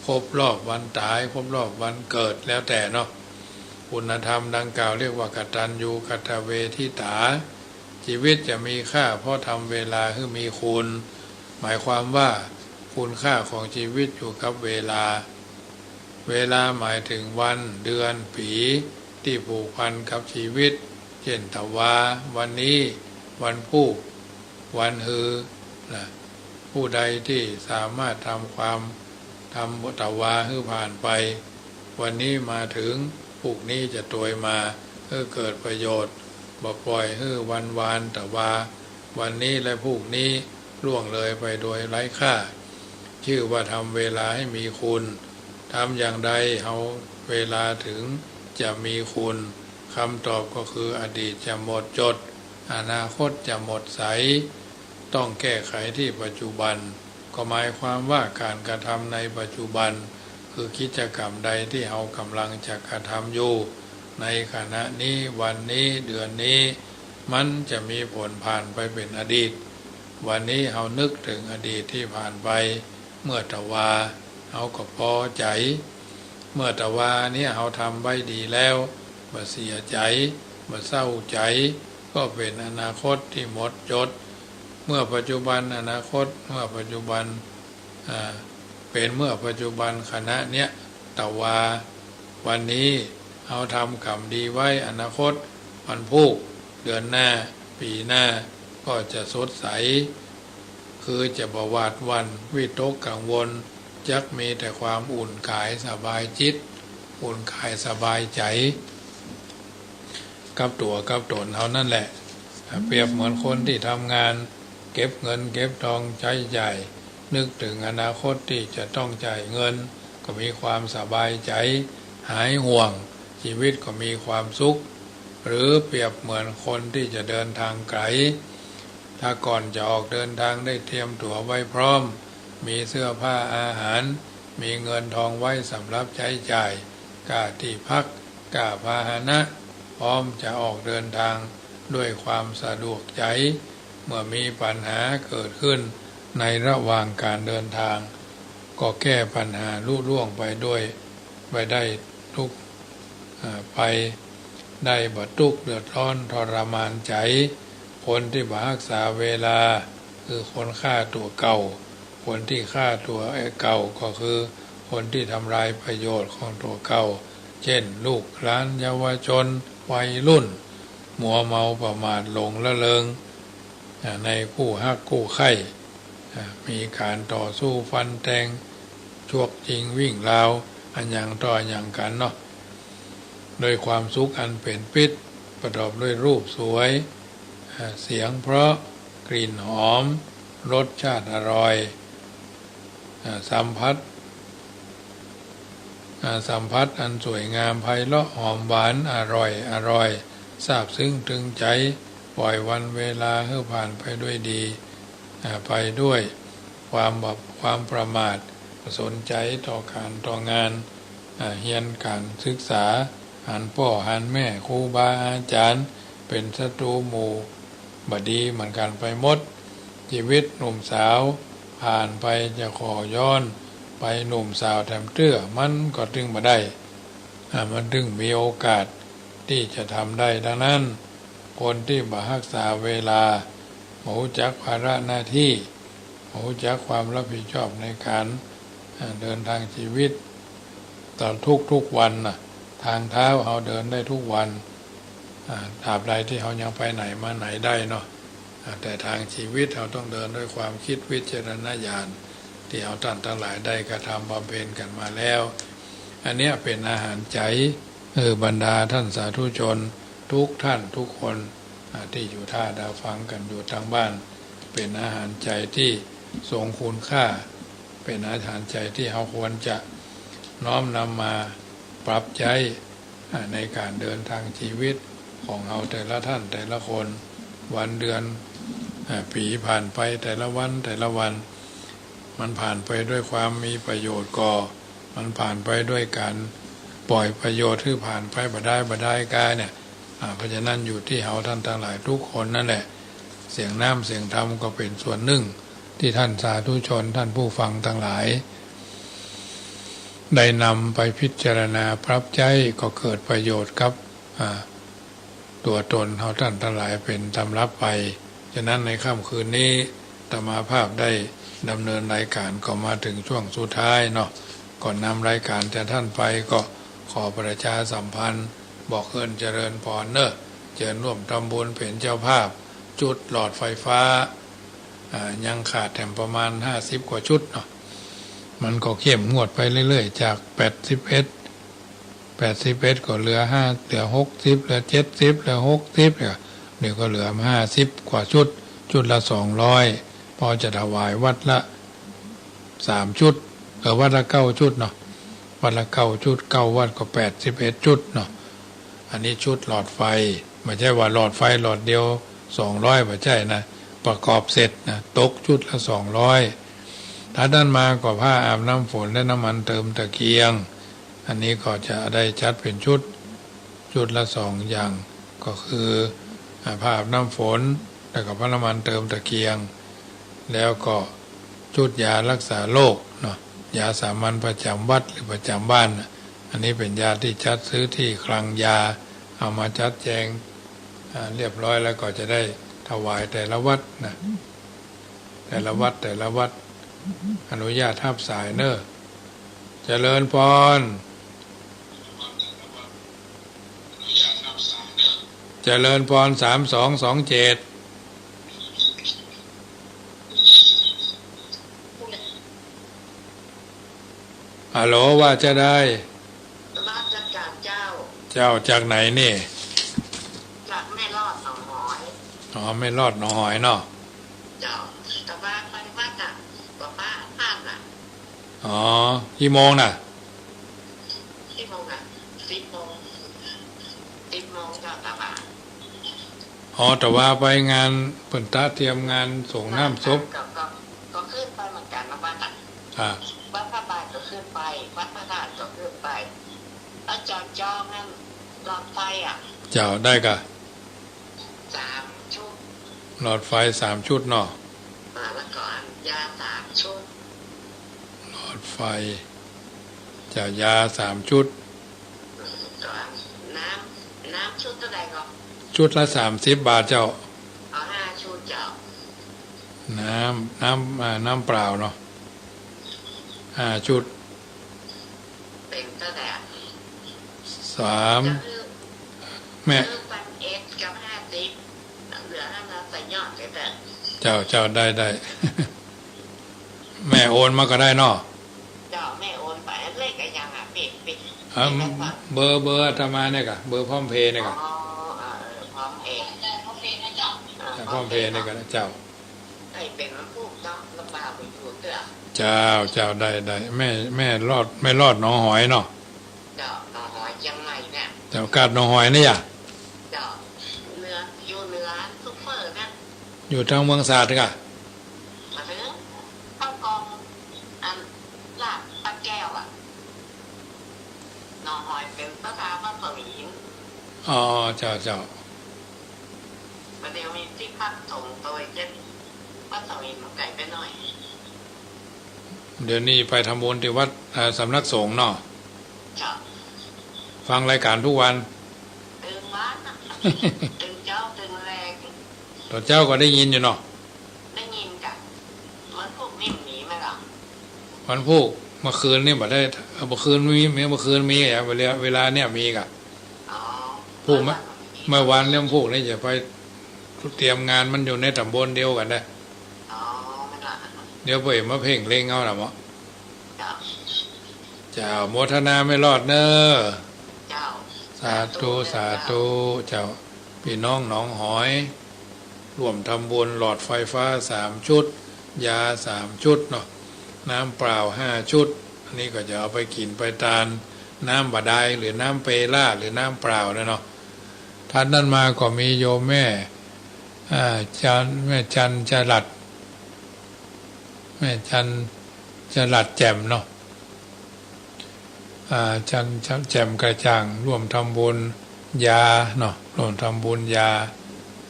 ครบรอบวันต๋าย ครบรอบวันเกิด แล้วแต่เนาะ คุณธรรมดังกล่าวเรียกว่ากตัญญูกตเวทิตา จีวิตจะมีค่าเพราะทำเวลาหื้อมีคุณ หมายความว่าคุณค่าของจีวิตอยู่กับเวลา เวลาหมายเถิงวัน เดือน ปี๋ ตี้ผูกพันกับจีวิต เจ้น ตะวา วันนี้ วันพูก วันฮือ นะ ผู้ใดตี้สามารถทำความ ทำตะวาหื้อผ่านไป วันนี้มาเถิง พูกนี้จะตวยมา หื้อเกิดประโยชน์ บ่ป่อยหื้อวันวาน ตะวา วันนี้และพูกนี้ล่วงเลยไปโดยไร้ค่า จื้อว่าทำเวลาให้มีคุณ ทำอย่างใดเฮาเวลาเถิงจะมีคุณ คำตอบก็คืออดีตจะหมดจด อนาคตจะหมดใส ต้องแก้ไขที่ปัจจุบัน ก็หมายความว่าก๋านกระทำในปัจจุบัน คือกิจกรรมใดตี้เฮากำลังจะกระทำอยู่ ในขณะนี้ วันนี้ เดือนนี้ มันจะมีผลผ่านไปเป๋นอดีต วันนี้เฮานึกเถิงอดีตตี้ผ่านไป เมื่อตะวา เฮาก็ปอใจ๋ เมื่อตะวาเนี้ยเฮาทำไว้ดีแล้ว บ่เสียใจ๋ บ่เศร้าใจ๋ ก็เป๋นอนาคตตี้หมดจด เมื่อปัจจุบัน อนาคต เมื่อปัจจุบัน อ่า เป๋นเมื่อปัจจุบันขณะเนี้ย ตะวา วันนี้เฮาทำกรรมดีไว้ อนาคต วันพูก เดือนหน้า ปี๋หน้า ก็จะสดใส คือจะบ่หวาดหวั่น วิตกกังวล จักมีแต่ความอุ่นกายสบายจิต อุ่นกายสบายใจ๋ กับตั๋วกับต๋นเฮานั่นแหละ เปรียบเหมือนคนตี้ทำงาน เก็บเงินเก็บตองใจ๊จ่าย นึกเถิงอนาคตตี้จะต้องจ่ายเงิน ก็มีความสบายใจ๋ หายห่วง จีวิตก็มีความสุข หรือเปรียบเหมือนคนตี้จะเดินตางไก๋ ถ้าก่อนจะออกเดินตางได้เตรียมตั๋วไว้พร้อม มีเสื้อผ้าอาหาร มีเงินตองไว้สำหรับใจ๊จ่าย ก้าตี้พัก ก้าพาหนะ พร้อมจะออกเดินตางด้วยความสะดวกใจ๋ เมื่อมีปัญหาเกิดขึ้นในระหว่างก๋านเดินตาง ก็แก้ปัญหาลุล่วงไปด้วย ไปได้ทุกข์ อ่า ไปได้บ่ตุ๊กข์เดือดร้อนทรมานใจ๋ คนตี้บ่ฮักษาเวลา คือคนฆ่าตั๋วเก่า คนตี้ฆ่าตั๋วเก่าก็คือคนตี้ทำลายประโยชน์ของตั๋วเก่า เจ้น ลูกหลาน เยาวชน วัยรุ่น มัวเมาประมาทหลงละเริง อ่า ในกู้ฮักกู้ใค่ อ่า มีก๋านต่อสู้ฟันแตง ชวกจิงวิ่งราว อะหยังต่ออะหยังกั๋นเนาะ ด้วยความสุขอันเป๋นปิตร ประกอบด้วยรูปสวย อ่า เสียงเพราะ กลิ่นหอม รสชาติอร่อย อ่า สัมผัส อ่า สัมผัสอันสวยงามไพเราะหอมหวาน อร่อย อร่อย ซาบซึ้งตึงใจ๋ ปล่อยวันเวลาหื้อผ่านไปด้วยดี อ่า ไปด้วยความแบบ ความประมาท บ่สนใจ๋ต่อก๋านต่องาน อ่า เฮียนก๋านศึกษา หันป้อหันแม่ ครูบาอาจ๋ารย์ เป๋นศัตรูหมู่ บ่ดีเหมือนกั๋นไปหมด จีวิตหนุ่มสาวผ่านไป จะขอย้อนไปหนุ่มสาวแถมเตื้อ มันก็ตึงบ่ได้ อ่า มันตึงมีโอกาสตี้จะทำได้ดังนั้น คนตี้บ่ฮักษาเวลา บ่ฮู้จักภาระหน้าตี้ บ่ฮู้จักความรับผิดชอบในก๋าน อ่า เดินทางจีวิต ตลอดทุกๆ วันน่ะ ทางเท้าเฮาเดินได้ทุกวัน อ่า ตราบใดตี้เฮายังไปไหนมาไหนได้เนาะ อ่า แต่ทางจีวิตเฮาต้องเดินด้วยความคิดวิจารณญาณ ตี้เฮาต้านตังหลายได้กระทำบำเพ็ญกั๋นมาแล้ว อันเนี้ยเป๋นอาหารใจ๋ เออ บรรดาต้านสาธุชนทุกต้านทุกคน อ่า ตี้อยู่ถ้าดาฟังกั๋นอยู่ตางบ้าน เป๋นอาหารใจ๋ตี้ทรงคุณค่า เป๋นอาหารใจ๋ตี้เฮาควรจะน้อมนำมาปรับใจ๊ อ่า ในก๋านเดินทางจีวิตของเฮาแต่ละต้านแต่ละคน วันเดือน อ่า ปี๋ผ่านไปแต่ละวัน แต่ละวัน มันผ่านไปด้วยความมีประโยชน์ก่อ มันผ่านไปด้วยก๋านปล่อยประโยชน์หื้อผ่านไปบ่ดายบ่ดายกาเนี่ย อ่า เพราะฉะนั้นอยู่ตี้เฮาต้านตังหลายทุกคนนั่นแหละ เสียงน้ำเสียงธรรมก็เป๋นส่วนนึ่งตี้ต้านสาธุชนต้านผู้ฟังตังหลาย ได้นำไปพิจารณาปรับใจ๊ก็เกิดประโยชน์กับ อ่า ตั๋วตนเฮาต้านตังหลายเป๋นตำรับไป ฉะนั้นในค่ำคืนนี้อาตมาภาพได้ดำเนินรายก๋านก็มาเถิงช่วงสุดท้ายเนาะ ก่อนนำรายก๋านจากต้านไปก็ขอประชาสัมพันธ์ บอกเอิ้นเจริญพรเนาะ เจิญฮ่วมทำบุญเป๋นเจ้าภาพ จุดหลอดไฟฟ้า อ่า ยังขาดแถมประมาณห้าสิบกว่าจุดเนาะ มันก็เข้มงวดไปเรื่อยๆ จากแปดสิบเอ็ด แปดสิบเอ็ดก็เหลือห้า เหลือหกสิบ เหลือเจ็ดสิบ เหลือหกสิบ เนี่ย เดี๋ยวก็เหลือห้าสิบกว่าจุด จุดละสองร้อย พอจะถวายวัดละสามจุด เออ วัดละเก้าจุดเนาะ วัดละเก้าจุด เก้าวัดก็แปดสิบเอ็ดจุดเนาะ อันนี้จุดหลอดไฟ บ่ใจ้ว่าหลอดไฟหลอดเดียวสองร้อย บ่ใจ้นะ ประกอบเสร็จนะ ตกจุดละสองร้อย ถัดนั้นมาก็ผ้าอาบน้ำฝนและน้ำมันเติมตะเกียง อันนี้ก็จะได้จัดเป๋นชุด ชุดละสองอย่าง ก็คือ อ่า ผ้าอาบน้ำฝน แล้วก็ผ้าน้ำมันเติมตะเกียง แล้วก็ชุดยารักษาโรคเนาะ ยาสามัญประจ๋ำวัดหรือประจ๋ำบ้านน่ะ อันนี้เป๋นยาตี้จัดซื้อตี้คลังยา เอามาจัดแจง อ่า เรียบร้อยแล้วก็จะได้ถวายแต่ละวัดนะ แต่ละวัด แต่ละวัด อนุญาตฮับสายเนาะ เจริญพร เจริญพร สามสองสองเจ็ด ฮัลโหล ว่าจะได้ นมัสก๋านเจ้า เจ้าจากไหนนี่ จากแม่ลอดหนองหอย อ๋อ แม่ลอดหนองหอยเนาะ เจ้า อาตมาไปวัดน่ะ อาตมาพลาดน่ะ อ๋อ กี่โมงน่ะ กี่โมงน่ะ สิบโมง สิบโมงเจ้า อาตมา อ๋อ อาตมาไปงานเปิ้นตระเตรียมงานสรงน้ำศพ ก็ ก็ ก็ขึ้นไปเหมือนกั๋นนะวัดน่ะ อ่า วัดพระบาทก็ขึ้นไป วัดพระธาตุก็ขึ้นไป แล้วจอดจองนั่นหลอดไฟอ่ะ เจ้า ได้ก่ะ สามชุด หลอดไฟสามชุดเนาะ อ่า แล้วก็อันยาสามชุด หลอดไฟ เจ้า ยาสามชุด อืม ก็อันน้ำ น้ำชุดเต้าใดก่อ ชุดละสามสิบบาทเจ้า เอาห้าชุดเจ้า น้ำ น้ำ อ่า น้ำเปล่าเนาะ ห้าชุด เป๋นเต้าใดอะ สาม ก็คือ แม่ คือปันเอ็ดกับห้า เจ้า เจ้า ได้ ได้ แม่โอนมาก็ได้เนาะ เจ้า แม่โอนไป เลขอะหยังอะ ปิด ปิด อ่า ปิดแล้วค่ะ เบอร์ เบอร์อาตมาเนี่ยก่ะ เบอร์พร้อมเพย์เนี่ยก่ะ อ๋อ เออ เออ พร้อมเพย์ เออ พร้อมเพย์เนี่ยก่ะ เจ้า ไอ้เป๋นวันพูกเนาะ ลำบากไปอยู่เตื้อ เจ้า เจ้า ได้ ได้ แม่ แม่รอด แม่รอดหนองหอยเนาะ เจ้า หนองหอยเจียงใหม่เนี่ย เจ้า กาดหนองหอยเนี่ยอะ เจ้า เหนือ อยู่เหนือซุปเปอร์เนี่ย อยู่ตางเมืองสาดก่ะ มาถึงข้าวกอง อันลาดพร้าวแก้วอะ หนองหอยเป๋นภาษาบ้านเกาหลี อ๋อ เจ้า เจ้า ประเดี๋ยวมีตี้พักสงฆ์โตยเจ็ด วัดเสาหินมันไก๋ไปหน้อย เดี๋ยวนี้ไปทำบุญตี้วัด เอ่อ สำนักสงฆ์เนาะ เจ้า ฟังรายการกู้วัน ตึงวันอะ ตึงเจ๊า ตึงแลง ต๋อนเจ๊าก็ได้ยินอยู่เนาะ ได้ยินก่ะ วันพูกนี่มีไหมล่ะ วันพูก เมื่อคืนนี่บ่ได้ เอ่อ เมื่อคืนมี เมื่อคืนมีอะ เวลา เวลาเนี่ยมีก่ะ อ๋อ พูก เมื่อ เมื่อวานเรื่องพูกนี่จะไปเตรียมงานมันอยู่ในต๋ำบลเดียวกั๋นนะ อ๋อ ไม่ละ เดี๋ยวไปมาเพ่งเล็งเอาน่ะเนาะ เจ้า เจ้า โมทนาแม่รอดเน้อ เจ้า สาธุ สาธุ เจ้า ปี้น้องหนองหอย ร่วมทำบุญหลอดไฟฟ้าสามชุด ยาสามชุดเนาะ น้ำเปล่าห้าชุด อันนี้ก็จะเอาไปกิ๋นไปตาน น้ำบ่าดาย หรือน้ำเปล่า หรือน้ำเปล่าเนี่ยเนาะ ถัดนั้นมาก็มีโยมแม่ อ่า จัน แม่จันจรัส แม่จันจรัสแจ่มเนาะ อ่า จัน จันแจ่มกระจ่าง ร่วมทำบุญยาเนาะ ร่วมทำบุญยา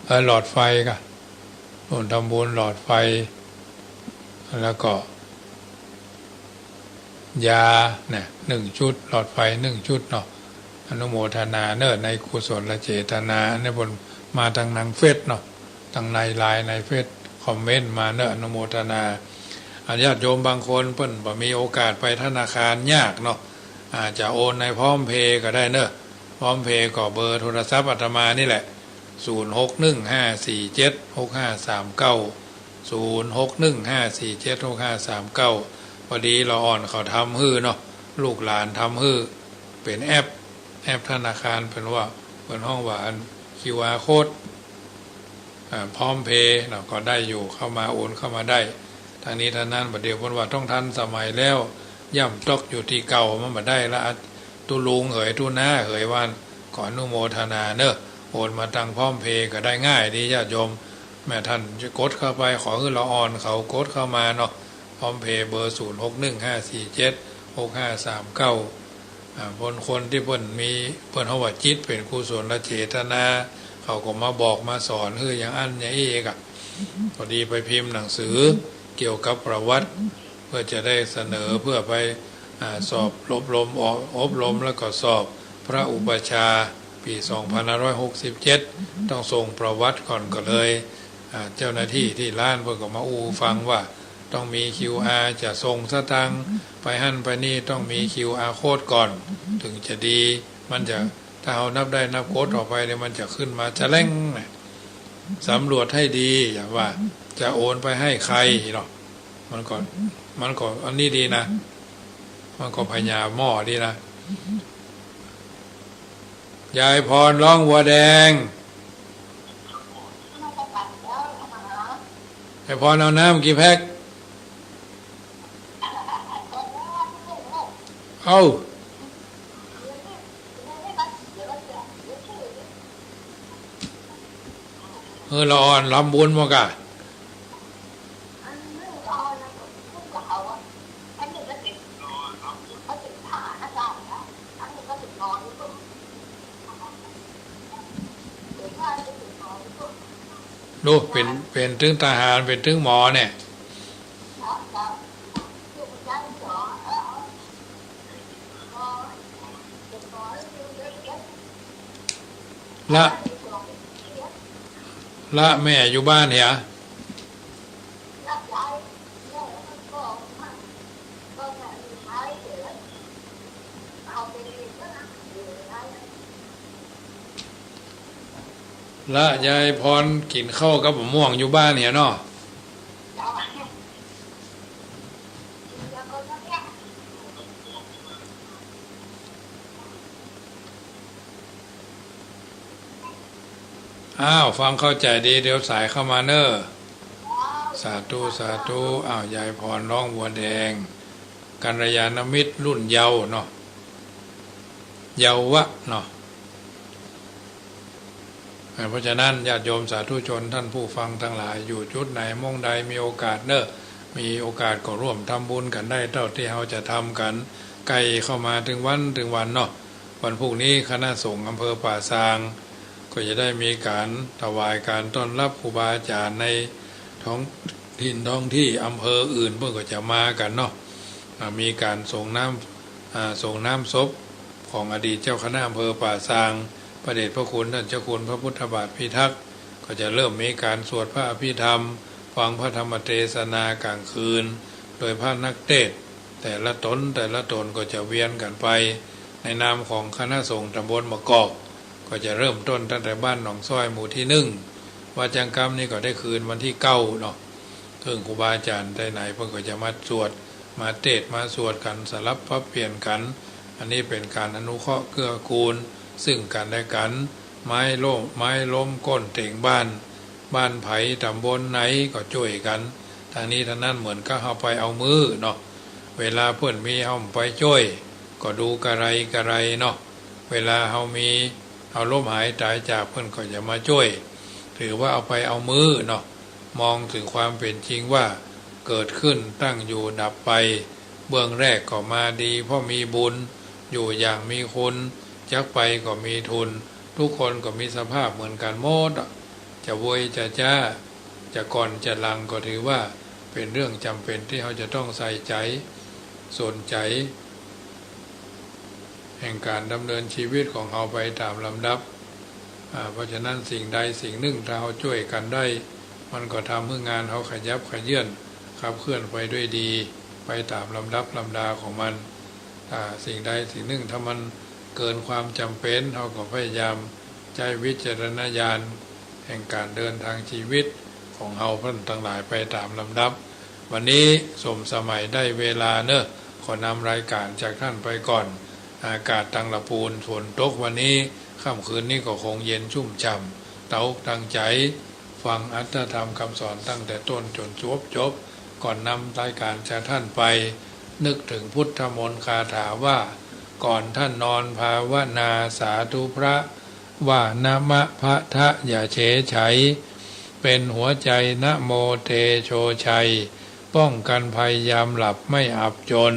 เอ่อ หลอดไฟก่ะ ร่วมทำบุญหลอดไฟ แล้วก็ ยาเนี่ย หนึ่งชุด หลอดไฟหนึ่งชุดเนาะ อนุโมทนาเน้อ ในกุศลเจตนา อันนี้เปิ้นมาตางหนังเฟซเนาะ ตางในไลน์ในเฟซ คอมเมนต์มาเน้อ อนุโมทนา อ่า ญาติโยมบางคนเปิ้นบ่มีโอกาสไปธนาคาร ยากเนาะ อาจจะโอนในพร้อมเพย์ก็ได้เน้อ พร้อมเพย์ก็เบอร์โทรศัพท์อาตมานี่แหละ ศูนย์หกหนึ่งห้าสี่เจ็ดหกห้าสามเก้า ศูนย์หกหนึ่งห้าสี่เจ็ดหกห้าสามเก้า พอดีละอ่อนเขาทำหื้อเนาะ ลูกหลานทำหื้อ เป๋นแอป แอปธนาคาร เปิ้นว่า เปิ้นฮ้องว่าอัน คิวอาร์ โค้ด อ่า พร้อมเพย์เนาะ ก็ได้อยู่ เข้ามา โอนเข้ามาได้ ทั้งนี้ทั้งนั้น บ่าเดี่ยวเปิ้นว่าต้องทันสมัยแล้ว ย่ำตกอยู่ตี้เก่า มันบ่ได้ละ ตุ๊ลุงเหย ตุ๊น้าเหย ว่า ขออนุโมทนาเน้อ โอนมาตางพร้อมเพย์ก็ได้ ง่ายดี ญาติโยม แม่ท่านจะกดเข้าไป ขอหื้อละอ่อนเขากดเข้ามาเนาะ พร้อมเพย์เบอร์ ศูนย์หกหนึ่งห้าสี่เจ็ดหกห้าสามเก้า อ่า คน คนตี้เปิ้นมี เปิ้นฮ้องว่าจิตเป๋นกุศลเจตนา เขาก็มาบอกมาสอนหื้ออย่างอั้นอย่างอี้ก่ะ พอดีไปพิมพ์หนังสือเกี่ยวกับประวัติ เพื่อจะได้เสนอ เพื่อไป อ่า สอบอบรม อบรมแล้วก็สอบพระอุปัชฌาย์ ปี๋สองพันห้าร้อยหกสิบเจ็ด ต้องส่งประวัติก่อน ก็เลย อ่า เจ้าหน้าตี้ตี้ร้านเปิ้นก็มาอู้ฟังว่าต้องมีคิวอาร์ จะส่งสตางค์ไปหั้นไปนี่ ต้องมีคิวอาร์ โค้ดก่อน ถึงจะดี มันจะ ถ้าเฮานับได้นับกดออกไปเนี่ย มันจะขึ้นมาจะแล้งนะ สำรวจให้ดี อย่าว่าจะโอนไปให้ใครเนาะ มันก็ มันก็อันนี้ดีนะ มันก็พญาหม้อดีนะ ยายพรร้องวัวแดง ยายพรเอาน้ำกี่แพ็ค เอ้า เออ ละอ่อนทำบุญบ่ก่ะ ดู เป๋น เป๋นตึงทหาร เป๋นตึงหมอเนี่ย ละ ละแม่อยู่บ้านเหีย ละยายพรกิ๋นข้าวกับมะม่วงอยู่บ้านเหียเนาะ อ้าว ฟังเข้าใจ๋ดี เดี๋ยวสายเข้ามาเน่อ สาธุ สาธุ อ้าว ยายพร ร้องบัวแดง กัลยาณมิตรรุ่นเยาว์เนาะ เยาวะเนาะ อ่า เพราะฉะนั้นญาติโยมสาธุชนท่านผู้ฟังตังหลาย อยู่จุดไหนมุมใดมีโอกาสเน่อ มีโอกาสก็ร่วมทำบุญกั๋นได้เต้าตี้เฮาจะทำกั๋น ใก้เข้ามาเถิงวันเถิงวันเนาะ วันพรุ่งนี้คณะสงฆ์อำเภอป่าซาง ก็จะได้มีก๋านถวายก๋านต้อนรับครูบาอาจ๋ารย์ในท้องถิ่นท้องที่ อำเภออื่นเปิ้นก็จะมากั๋นเนาะ อ่า มีก๋านสรงน้ำ อ่า สรงน้ำศพของอดีตเจ้าคณะอำเภอป่าซาง พระเดชพระคุณท่านเจ้าคุณพระพุทธบาทพิทักษ์ ก็จะเริ่มมีก๋านสวดพระอภิธรรม ฟังพระธรรมเตสนากลางคืน โดยพระนักเตสน์แต่ละต๋นแต่ละต๋นก็จะเวียนกั๋นไป ในนามของคณะสงฆ์ตำบลมะกอก ก็จะเริ่มต้นตั้งแต่บ้านหนองซ้อยหมู่ตี้นึ่ง วาจังกำนี้ก็ได้คืนวันตี้เก้าเนาะ เซิ่งครูบาอาจ๋ารย์แต่ไหนเปิ้นก็จะมาสวด มาเตสน์ มาสวดกั๋น สลับปรับเปลี่ยนกั๋น อันนี้เป๋นก๋านอนุเคราะห์เกื้อกูล ซึ่งกั๋นและกั๋น ไม้ล้ม ไม้ล้มก้นเต็งบ้าน บ้านใผตำบลไหนก็จ้วยกั๋น ตังนี้ตังนั้นเหมือนกับเฮาไปเอามือเนาะ เวลาเปิ้นมีเฮาบ่ไปจ้วย ก็ดูกะไรกะไรเนาะ เวลาเฮามี เฮาล้มหายต๋ายจาก เปิ้นก็จะมาจ้วย ถือว่าเอาไปเอามือเนาะ มองเถิงความเป๋นจริงว่า เกิดขึ้น ตั้งอยู่ ดับไป เบื้องแรกก็มาดี เพราะมีบุญ อยู่อย่างมีคุณ จักไปก็มีทุน ทุกคนก็มีสภาพเหมือนกั๋นหมดอะ จะโวยจะจ๊า จะก่อนจะหลังก็ถือว่าเป๋นเรื่องจ๋ำเป๋นตี้เฮาจะต้องใส่ใจ๋ สนใจ๋ แห่งก๋านดำเนินชีวิตของเฮาไปต๋ามลำดับ อ่า เพราะฉะนั้นสิ่งใดสิ่งนึ่งถ้าเฮาจ้วยกั๋นได้ มันก็ทำหื้องานเฮาขยับเขยื้อน ขับเคลื่อนไปด้วยดี ไปต๋ามลำดับลำดาของมัน ถ้าสิ่งใดสิ่งนึ่งถ้ามันเกินความจ๋ำเป๋น เฮาก็พยายามใจ๊วิจารณญาณแห่งก๋านเดินตางชีวิตของเฮาพ่นตังหลายไปต๋ามลำดับ วันนี้สมสมัยได้เวลาเน่อ ขอนำรายก๋านจากต้านไปก่อน อากาศตังละปูน ฝนตกวันนี้ ค่ำคืนนี้ก็คงเย็นชุ่มฉ่ำ ตั้งอกตั้งใจ๋ ฟังอรรถธรรมกำสอนตั้งแต่ต้นจ๋นจวบจบ ก่อนนำรายก๋านจากต้านไป นึกเถิงพุทธมนต์คาถาว่า ก่อนต้านนอนภาวนาสาธุพระ ว่านะมะพะทะอย่าเฉยไฉ เป๋นหัวใจ๋นะโมเตโชชัย ป้องกั๋นภัยยามหลับไม่อับจน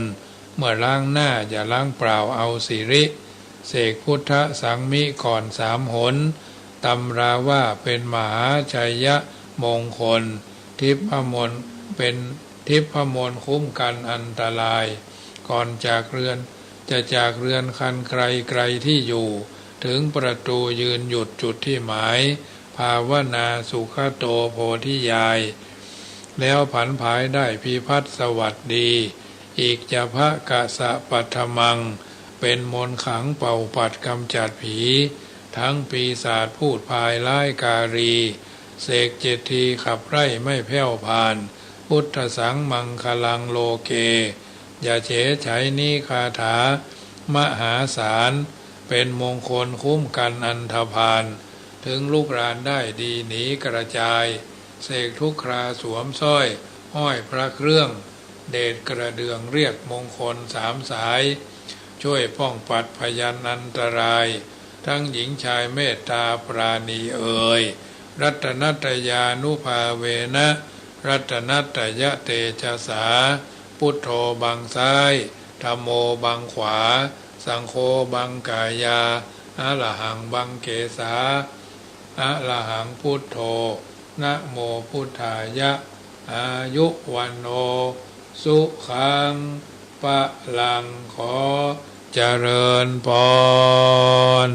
เมื่อล้างหน้าอย่าล้างเปล่าเอาสิริ เสกพุทธสังมิก่อนสามหน ตำราว่าเป๋นมหาชัยมงคล ทิพมนต์ เป๋นทิพมนต์คุ้มกั๋นอันตราย ก่อนจากเรือน จะจากเรือนคันไกลไกลตี้อยู่ เถิงประตู๋ยืนหยุดจุดตี้หมาย ภาวนาสุขโตโพธิญาณ แล้วผันผายได้พิพัฒน์สวัสดี อิจฉาภะกะสะปัทมัง เป๋นมนต์ขังเป่าปัดกำจัดผี ตังปีศาจพูดพายร้ายกาลี เสกเจ็ดทีขับไล่ไม่แผ้วผ่าน พุทธัสสังมังคลังโลเก อย่าเฉยไฉนี้คาถา มหาศาล เป๋นมงคลคุ้มกั๋นอันธพาล เถิงลุกรานได้ดีหนีกระจาย เสกทุกคราสวมสร้อย ห้อยพระเครื่อง เดชกระเดื่องเรียกมงคลสามสาย จ้วยป้องปัดพยันอันตราย ตังหญิงชายเมตตาปราณีเอ่ย รัตนัตตยานุภาเวนะ รัตนัตตยเตจสา พุทโธบังซ้าย ธัมโมบังขวา สังโฆบังกายา อะระหังบังเกสา อะระหังพุทโธ นะโมพุทธายะ อายุวัณโณ สุขัง พลัง ขอเจริญพร